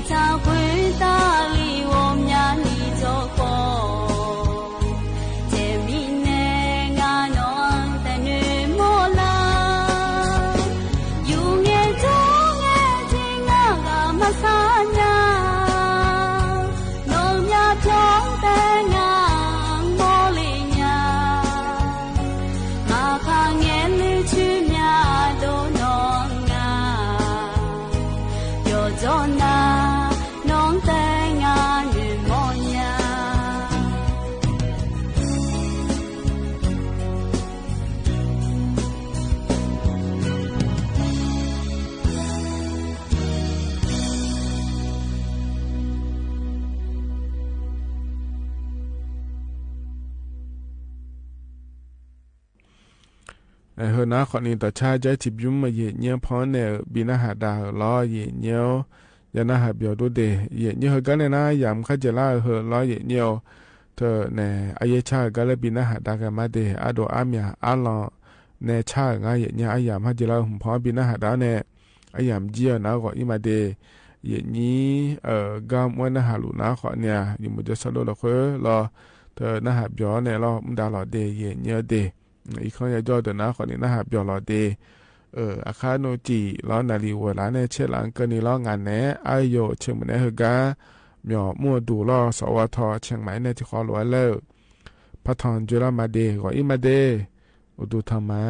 Taqkhoer taqli ghawqmyani jawrkhawf, taeqmirnae ngar nawq-anr taeqnoeq mawrlar. Yuf ngae jawr ngae jeq ngar ghaq maqsar nya, nawq-euq myavpyawr taef ngar mawrle nya. Maqkhaq ngaeq le coer myadov nawq nga, yawqjawr nar nawq-anr taef ngar noeqmawr nya. Heu nar khawfni dawqcar jar tiqbymr aqyuif aqnyir-anr pan-anr nae-euq bi narhaq dav-euq lawr, aqyuif aqnyir-or, ya narhaq byawq dur de. Aqyuif aqnyir heugar nae nar yamq kharjaeq lar-eu heu lawr, aqyuif aqnyir-or, teu nae aryaer car-euq gar laer bi narhaq dav ghae ma de. Ardov armyaq arlanq nae car-euq ngar aqyuif aqnyir aryamq kharjaeq lar-eu hmq pan-anr bi narhaq dav-awr nae, aryamq jir-eu nar ghawq-ir ma de. Aqyuif aqnyir-euq gar mr-aer narhaq luf nar khawfni-aq, yawmuiq jawrshar lor lafkhoer lawr, teu narhaq byawq-awr nae lawr mr dav lawq de, aqyuif aqnyir-eu de. Irkanr yajawr-eu deuq nar khawfni narhaq byawq lawq de. Aqkar nmr cif lawr, naqliq ghoeq laf nae caer laf-anr keuvni lawr, ngaq naeq-aer aryawf ceqmq naeq-aer heugar myawq mr-eu duq lawr, sawq ghaw taw caeq maqaer nae tiqkhawv lof-aer laer-euq partanq dzoerlar ma de. Ghawq-ir ma de. Uqduq tanq ma.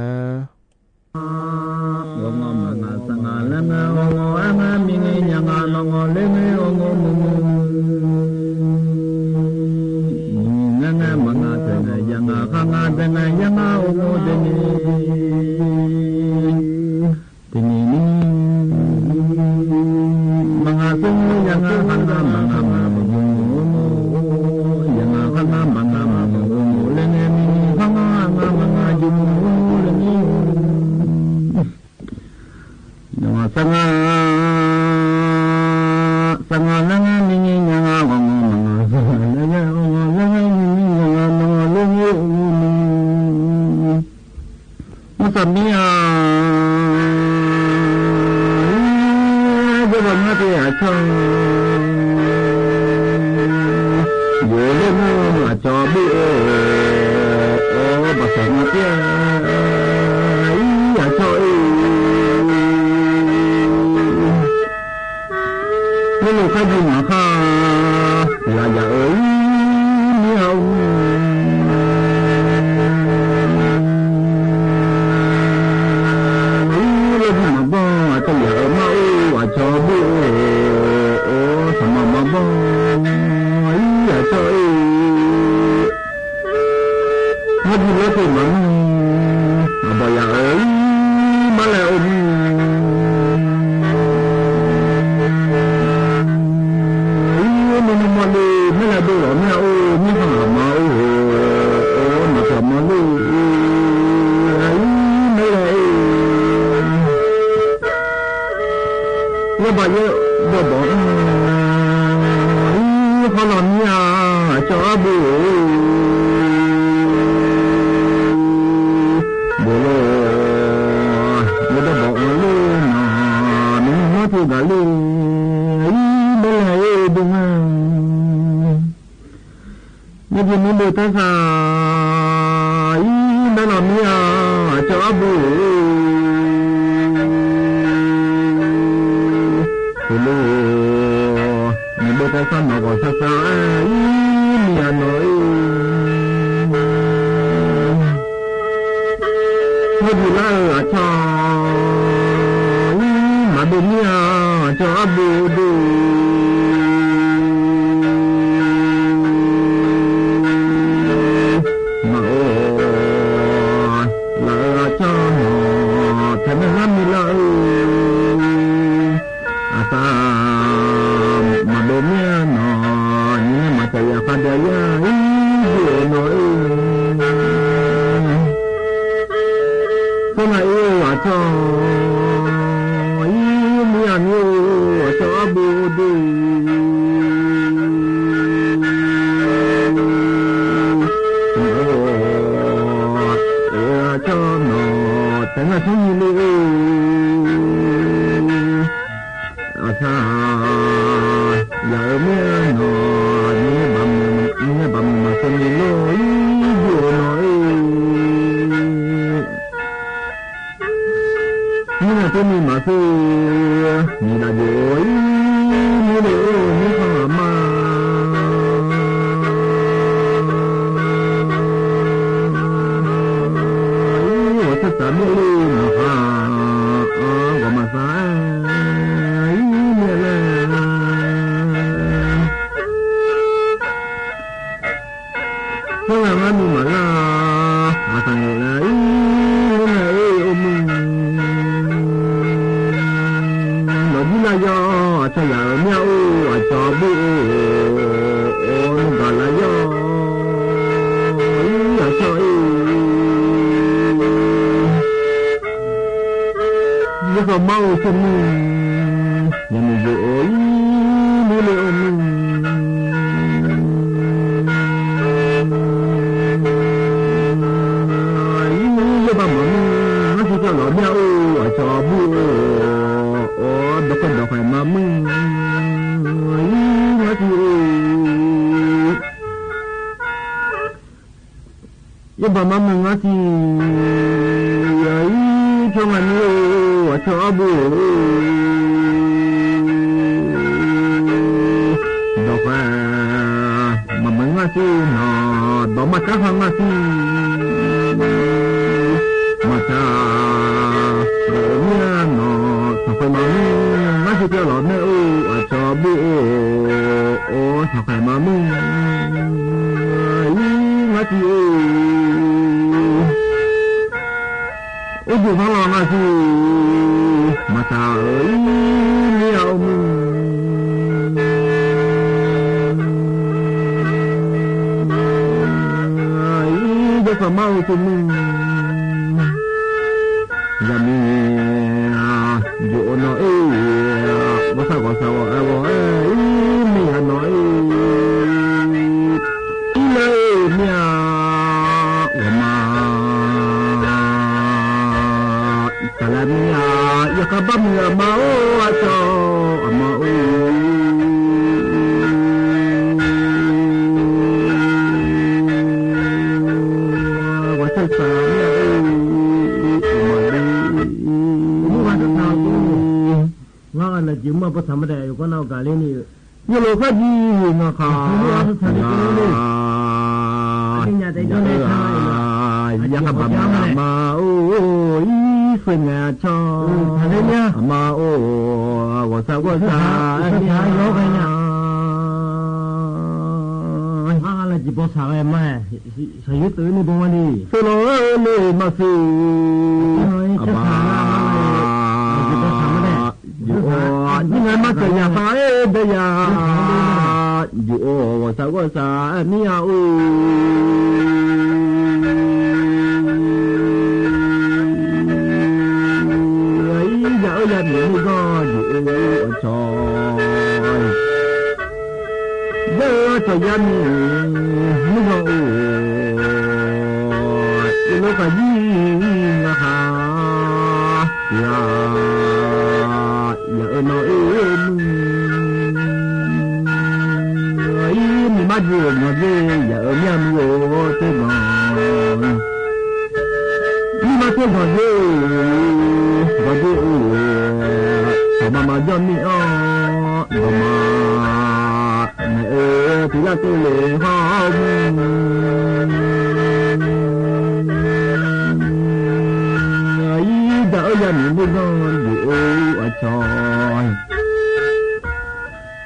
Ghawqmawr maqngaq sar ngaq laer ngae, ghawqmawr aer ngae, mirni nya ngaq nawq ngaq laer ngae, ghawqmawr muiq muiq. Mirni ngaer ngae maqngaq taeq ngae, ya ngaq khar ngaq dae ngae, ya ngaq ghawqmawr dae ni. Teumirnae ni, maqngaq sar ngaq ya ngaq khar ngaq maqngaq maqmuiq, ya ngaq khar ngaq maqngaq maqmuiq laer ngae, mirni khar ngaq ngaq maqngaq jir mawr laer ni. Ghawqmawr sar ngaq, sar ngaq laer ngae, mirni nya ngaq ghawqmawr maqngaq sar ngaq laer ngae, ghawqmawr laer ngae, mirni nya ngaq nawq ngaq laer ngae, ghawqmawr muiq. Mawrsaq mir-a, ir, jawrbav ngar tiq ghaq cawr-eu, yawf laer nar aqcawq bof-eu, baqsaq ngar tiq ghaq, ir, aqcawq-ir. Ngar lof kharjiq maqkhar, tiq ghaq jaq-eu ir, mir-a or. Ir, laer bi maqbanr aqcawq jaq-eu mar or, aqcawq bof-eu, or, saqmaq maqbanr, ir, aqcawq-ir. Ngar bi lawr teq maqnmr, aqbawq yaq-euq ir, mar laer or mir. Ir, nuinui mawrle, maerlae dov lawq mir-a or, mirkhanq ghaq ma or, or, maqtaq mawrle, ir, maerlae or. Yawbaq yaer dawqbawq anr, ir, hawrlawq mir-a, aqcawq arbof-eu, bof lor, yaer dawqbawq anr ler nar, nuinui mawr tiq gaq ler, ir, maerlae or dov ngar. Ngar bi nuirbof tarsaq, ir, maerlawq mir-a, aqcawq arbof-eu, bof lor, nuirbof tarsaq nawq ghawq sar sar-aer, ir, mir-a nawq-ir. Ngar bi lar-eu aqcawq, ir, maqdov mir-a, aqcawq arbof dov, maqor laf-eu aqcawq nawq taeq nae ngar bi lar-eu. Aqsar maqdov mir-a nawq, nymr nae maqtaq yaf khardav yar-ir, ir, nawq-ir. Sar ngaq-ir aqcawq, ir, mir-a mir-or, aqcawq arbof dov, aqcawq nawq taeq ngar smr nyi le-eu. Aqsar ngar nuima lar, aqsaq ngaq laer ir, ngar nae or or mr, nawq jir lar yawr, aqcawq yaq-euq mir-a or, aqcawq bur or, or ngar gaq lar yawr, ir aqcawq ir. Yawsanr mar-eu tser mr, yaqmiq jov-or ir, nuir le or mr, ir yaerba maqmr, ngar siq tawv lawq mir-a or, aqcawq bur or, or dawqkhaeq dawqkhaeq maqmr, ir ngar siq or. Yaerba maqmr ngar siq, ir pyawr ngar mir-or, aqcawq arbur or, dawqkhaeq maqmr ngar siq, nawq dawq maqtsar ha ngar siq, maqtsar, dawq mir-a nawq tanqkhaeq maqmr, ngar siq tawv lawq mae or, aqcawq bur or, or tanqkhaeq maqmr, ir ngar siq or. Urduq banrlawq ngar siq, maqtaq-euq ir mir-a or mr, ir jawrkaq mar-eu tser mr, yaqmiq jov-or nawr ir, ghawqshaq ghawqshaq ghawqaer-aer ghaw-aer ir mir-a nawr ir, ir laer mir-a, ghawqma saqlaer mir-a, yawkhav bar muiq aqma or, aqcawq aqma or, ghawqshaq saqlaer mir-a or, aqma or. Ngar aqlaf jeq mr-a bawsaq ma daef yawqgar nav gaqler ni-eu, yawlof kharjir ngaq khaq, yaqkhav bar muiq aqma or, ir sheuq ngaeq aqcawq, aqma or, ghawqshaq ghawqshaq mir-a, aqlaf jeq bawsaq ghae ma, shaqyoer teuv ni baw ma ni, sheuq lawq-aer le maqsiq, aqma, aqjeq bawsaq ma daef, jov-or, ir ngae maqtaq yaqkhav aer daef ya, jov-or ghawqshaq ghawqshaq mir-a or, ir ya-eu yamiq nuirganr jov-or aqcawq, ya-eu aqcawq yamiq nuirganr or, yawlof kharjir ngaq khaq, ya, ya-eu nawr ir muiq, ir miqmar jeq-euq ganq dzer, ya-eu mir-a muiq-or tser ganq, mirma tser ganq dzer, ganq dzer or, dawqma maqjawr mir-anr dawqma, naeq-eu tiq lar tov le hawr-awr, ir daq-eu yamiq nuirganr jov-or aqcawq,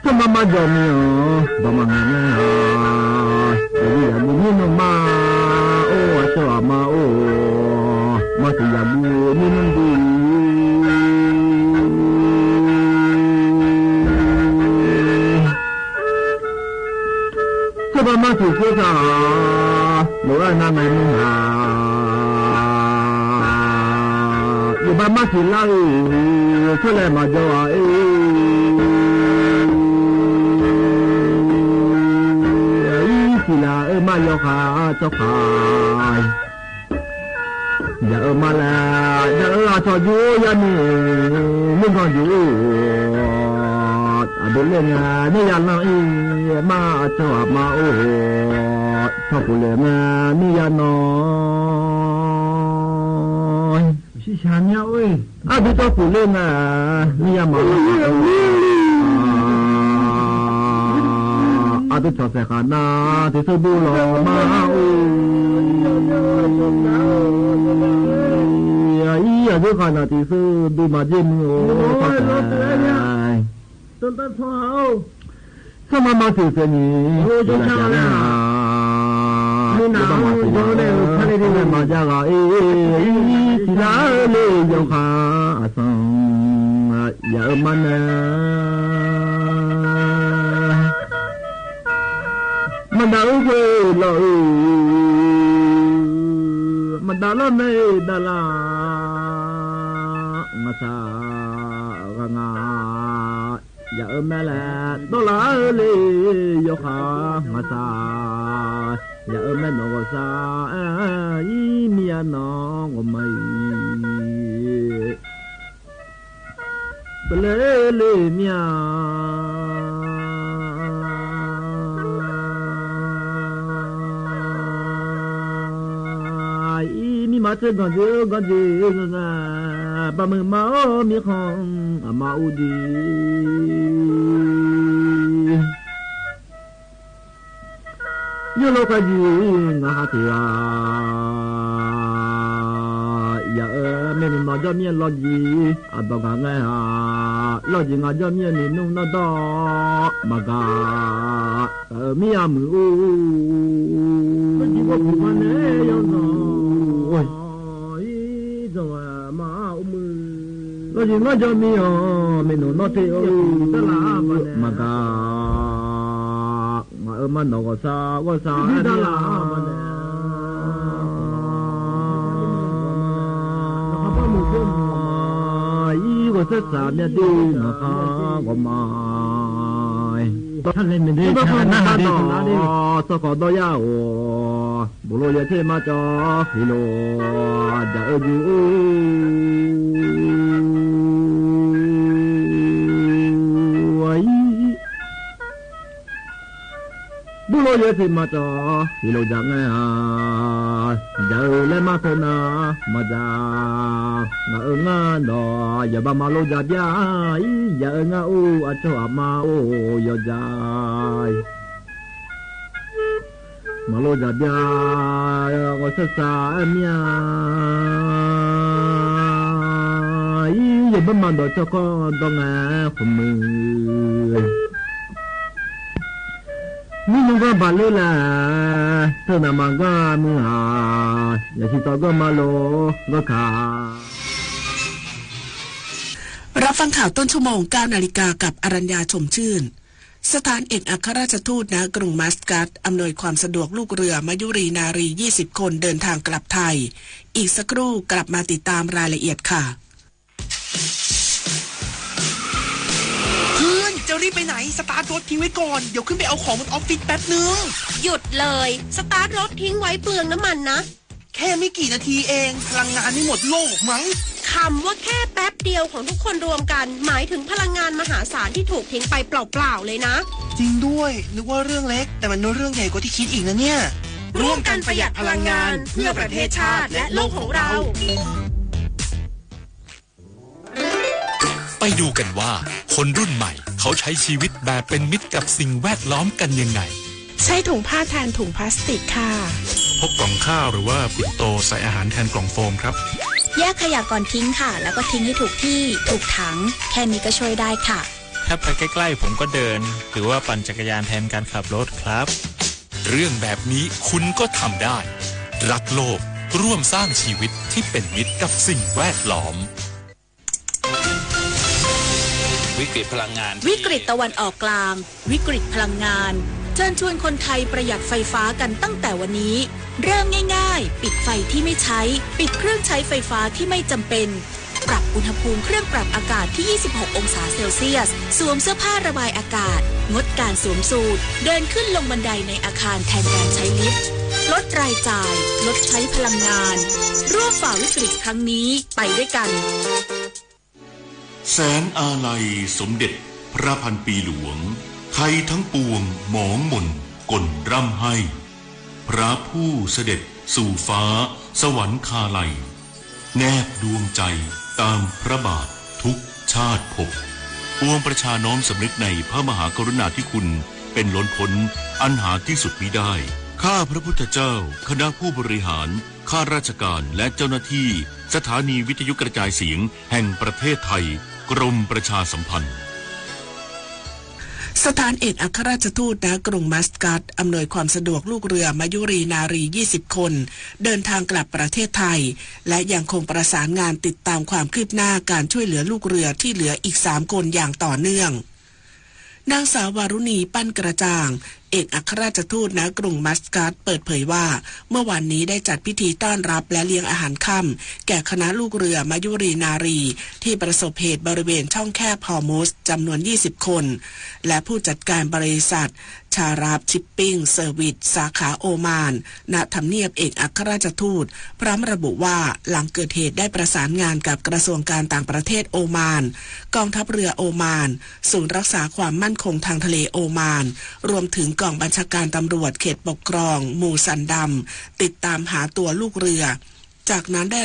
tsawrma maqjawr mir-anr dawqma ngaeq nar-aq, yaqguv yaqguv mir nuima or, aqcawq aqma or, maqsiq yaqguv mir nmr guv, tsawrma maqsiq khoertaq, lof-aer nar ngaeq nmr-aq, yawba maqsiq lar-eu, tsawrlaeq maqjawr-aq, ir siqlaq-eu maqyawf khaq tsawrkaq, ya-eu maqlaeq, ya-eu aqcawq jov-or yamiq nuirganr jov-or, aqdui ler ngae nuir ya lanr ir, ma aqcawq aqma or, tsawrkhof le ngae nuir ya nawr, shiqshaq mya or, aqdui tsawrkhof le ngae nuir ya maqlanr, aqdui cawq saeq khaq nar tiqsur dur lawq ma or, ir aqdui khaq nar tiqsur dur maqjer muiq-or, tsawrkaq, tsawrma maqsiq saeq ni, Nar-aq, maqjav ghaq-ir, tiqlar-eu le yawkhav aqsanq, yaq-eu marnae maqdav-eu khoerlawq-eu, maqdav lawr mae-eu davlar, ngaqshaq ghaq nga, yaq-eu mae laer dawrlar-eu le yawkhav, ngaqshaq yaq-eu mae nawq ghawqshaq-ir mir-a nawq ghawqma-iq, beuler le mir-a. Ir mirma tser ganqdzer-eu ganqdzer-eu ngaq, baqmuiq ma-awr mirkhanq aqma urdir. Yawrlawr khavjiq ngaq ha teq-a, yaq-eu maernmr nawq jawr mir-aer lawrjiq aqdawq gaq ngae-a, lawrjiq ngaq jawr mir-aer ni nmr nawrdawr maqgaq, taf-eu mir-a muiq-or, lawrjiq ngar jawr mir-awr maernmr nawr te-or, maqgaq, ngaq-euq mar nawq ghawqshaq ghawqshaq-aer mir-a, ir ghawqshaq shaq myav dir nawq khar ghawqma, nar nar dawq tsawrkawv dawryar-or, boflov yaertser marcawv heqlof jaq-eu jeq-or, ir boflov yaertser marcawv heqlof jaq ngae-a, jaq-eu laer mar teu nar maqdzaq, ngaq-euq ngar dawq yawqbav maqlov jaq bya-ir, yaq-eu ngar or aqcawq aqma or yawqjaq maqlov jaq bya, ghawqshaq shaq-aer mir-a, ir yawqbav maqdawq tsawrkawv dawr ngae khmq muiq, mirnmr ganr baq ler laer teu naq ma ganr muiq-aq, yaqsiq tawv ganr ma lor ganr kaq รับฟังข่าวต้นชั่วโมง เก้านาฬิกา กับ อรัญญา ชมชื่น สถานเอกอัครราชทูต ณ กรุงมัสกัส อำนวยความสะดวกลูกเรือมยุรีนารี ยี่สิบ คน เดินทางกลับไทย อีกสักครู่กลับมาติดตามรายละเอียดค่ะ เพื่อน จะรีบไปไหน สตาร์ทรถทิ้งไว้ก่อน เดี๋ยวขึ้นไปเอาของบนออฟฟิศแป๊บนึง หยุดเลย สตาร์ทรถทิ้งไว้เปลืองน้ำมันนะ แค่ไม่กี่นาทีเอง พลังงานไม่หมดโลกหรอกมั้ง คำว่าแค่แป๊บเดียวของทุกคนรวมกัน หมายถึงพลังงานมหาศาลที่ถูกทิ้งไปเปล่าๆเลยนะ จริงด้วย นึกว่าเรื่องเล็ก แต่มันเป็นเรื่องใหญ่กว่าที่คิดอีกนะเนี่ย ร่วมกันประหยัดพลังงาน เพื่อประเทศชาติ และโลกของเรา ไปดูกันว่าคนรุ่นใหม่เขาใช้ชีวิตแบบเป็นมิตรกับสิ่งแวดล้อมกันยังไง ใช้ถุงผ้าแทนถุงพลาสติกค่ะ พกกล่องข้าวหรือว่าปิ่นโตใส่อาหารแทนกล่องโฟมครับ แยกขยะก่อนทิ้งค่ะ แล้วก็ทิ้งให้ถูกที่ ถูกถัง แค่นี้ก็ช่วยได้ค่ะ ถ้าไปใกล้ๆ ผมก็เดิน หรือว่าปั่นจักรยานแทนการขับรถครับ เรื่องแบบนี้คุณก็ทำได้ รักโลก ร่วมสร้างชีวิตที่เป็นมิตรกับสิ่งแวดล้อม วิกฤตพลังงานที่ วิกฤตตะวันออกกลาง วิกฤตพลังงาน เชิญชวนคนไทยประหยัดไฟฟ้ากันตั้งแต่วันนี้ เริ่มง่ายๆ ปิดไฟที่ไม่ใช้ ปิดเครื่องใช้ไฟฟ้าที่ไม่จำเป็น ปรับอุณหภูมิเครื่องปรับอากาศที่ ยี่สิบหก องศาเซลเซียส สวมเสื้อผ้าระบายอากาศ งดการสวมสูท เดินขึ้นลงบันไดในอาคารแทนการใช้ลิฟต์ ลดรายจ่าย ลดใช้พลังงาน ร่วมฝ่าวิกฤตครั้งนี้ไปด้วยกัน แสงอาลัยสมเด็จพระพันปีหลวง ไทยทั้งปวงหมองหม่นก่นร่ำไห้ พระผู้เสด็จสู่ฟ้าสวรรคาลัย แนบดวงใจตามพระบาททุกชาติภพ ปวงประชาน้อมสำนึกในพระมหากรุณาธิคุณเป็นล้นพ้นอันหาที่สุดมิได้ ข้าพระพุทธเจ้า คณะผู้บริหาร ข้าราชการ และเจ้าหน้าที่สถานีวิทยุกระจายเสียงแห่งประเทศไทย กรมประชาสัมพันธ์ สถานเอกอัครราชทูตณกรุงมัสกัสอำนวยความสะดวกลูกเรือมายุรีนารี ยี่สิบคน เดินทางกลับประเทศไทย และยังคงประสานงานติดตามความคืบหน้าการช่วยเหลือลูกเรือที่เหลืออีกสามคนอย่างต่อเนื่อง นางสาววารุณี ปั้นกระจ่าง เอกอัครราชทูตณกรุงมัสกัสเปิดเผยว่า เมื่อวานนี้ได้จัดพิธีต้อนรับและเลี้ยงอาหารค่ำแก่คณะลูกเรือมายุรีนารีที่ประสบเหตุบริเวณช่องแคบฮอร์มุซจำนวน ยี่สิบคน และผู้จัดการบริษัท Sharaf Shipping Service สาขาโอมาน ณทำเนียบเอกอัครราชทูต พร้อมระบุว่าหลังเกิดเหตุได้ประสานงานกับกระทรวงการต่างประเทศโอมาน กองทัพเรือโอมาน ศูนย์รักษาความมั่นคงทางทะเลโอมาน รวมถึงกองบัญชาการตำรวจเขตปกครองมูซันดำ ติดตามหาตัวลูกเรือ จากนั้นได้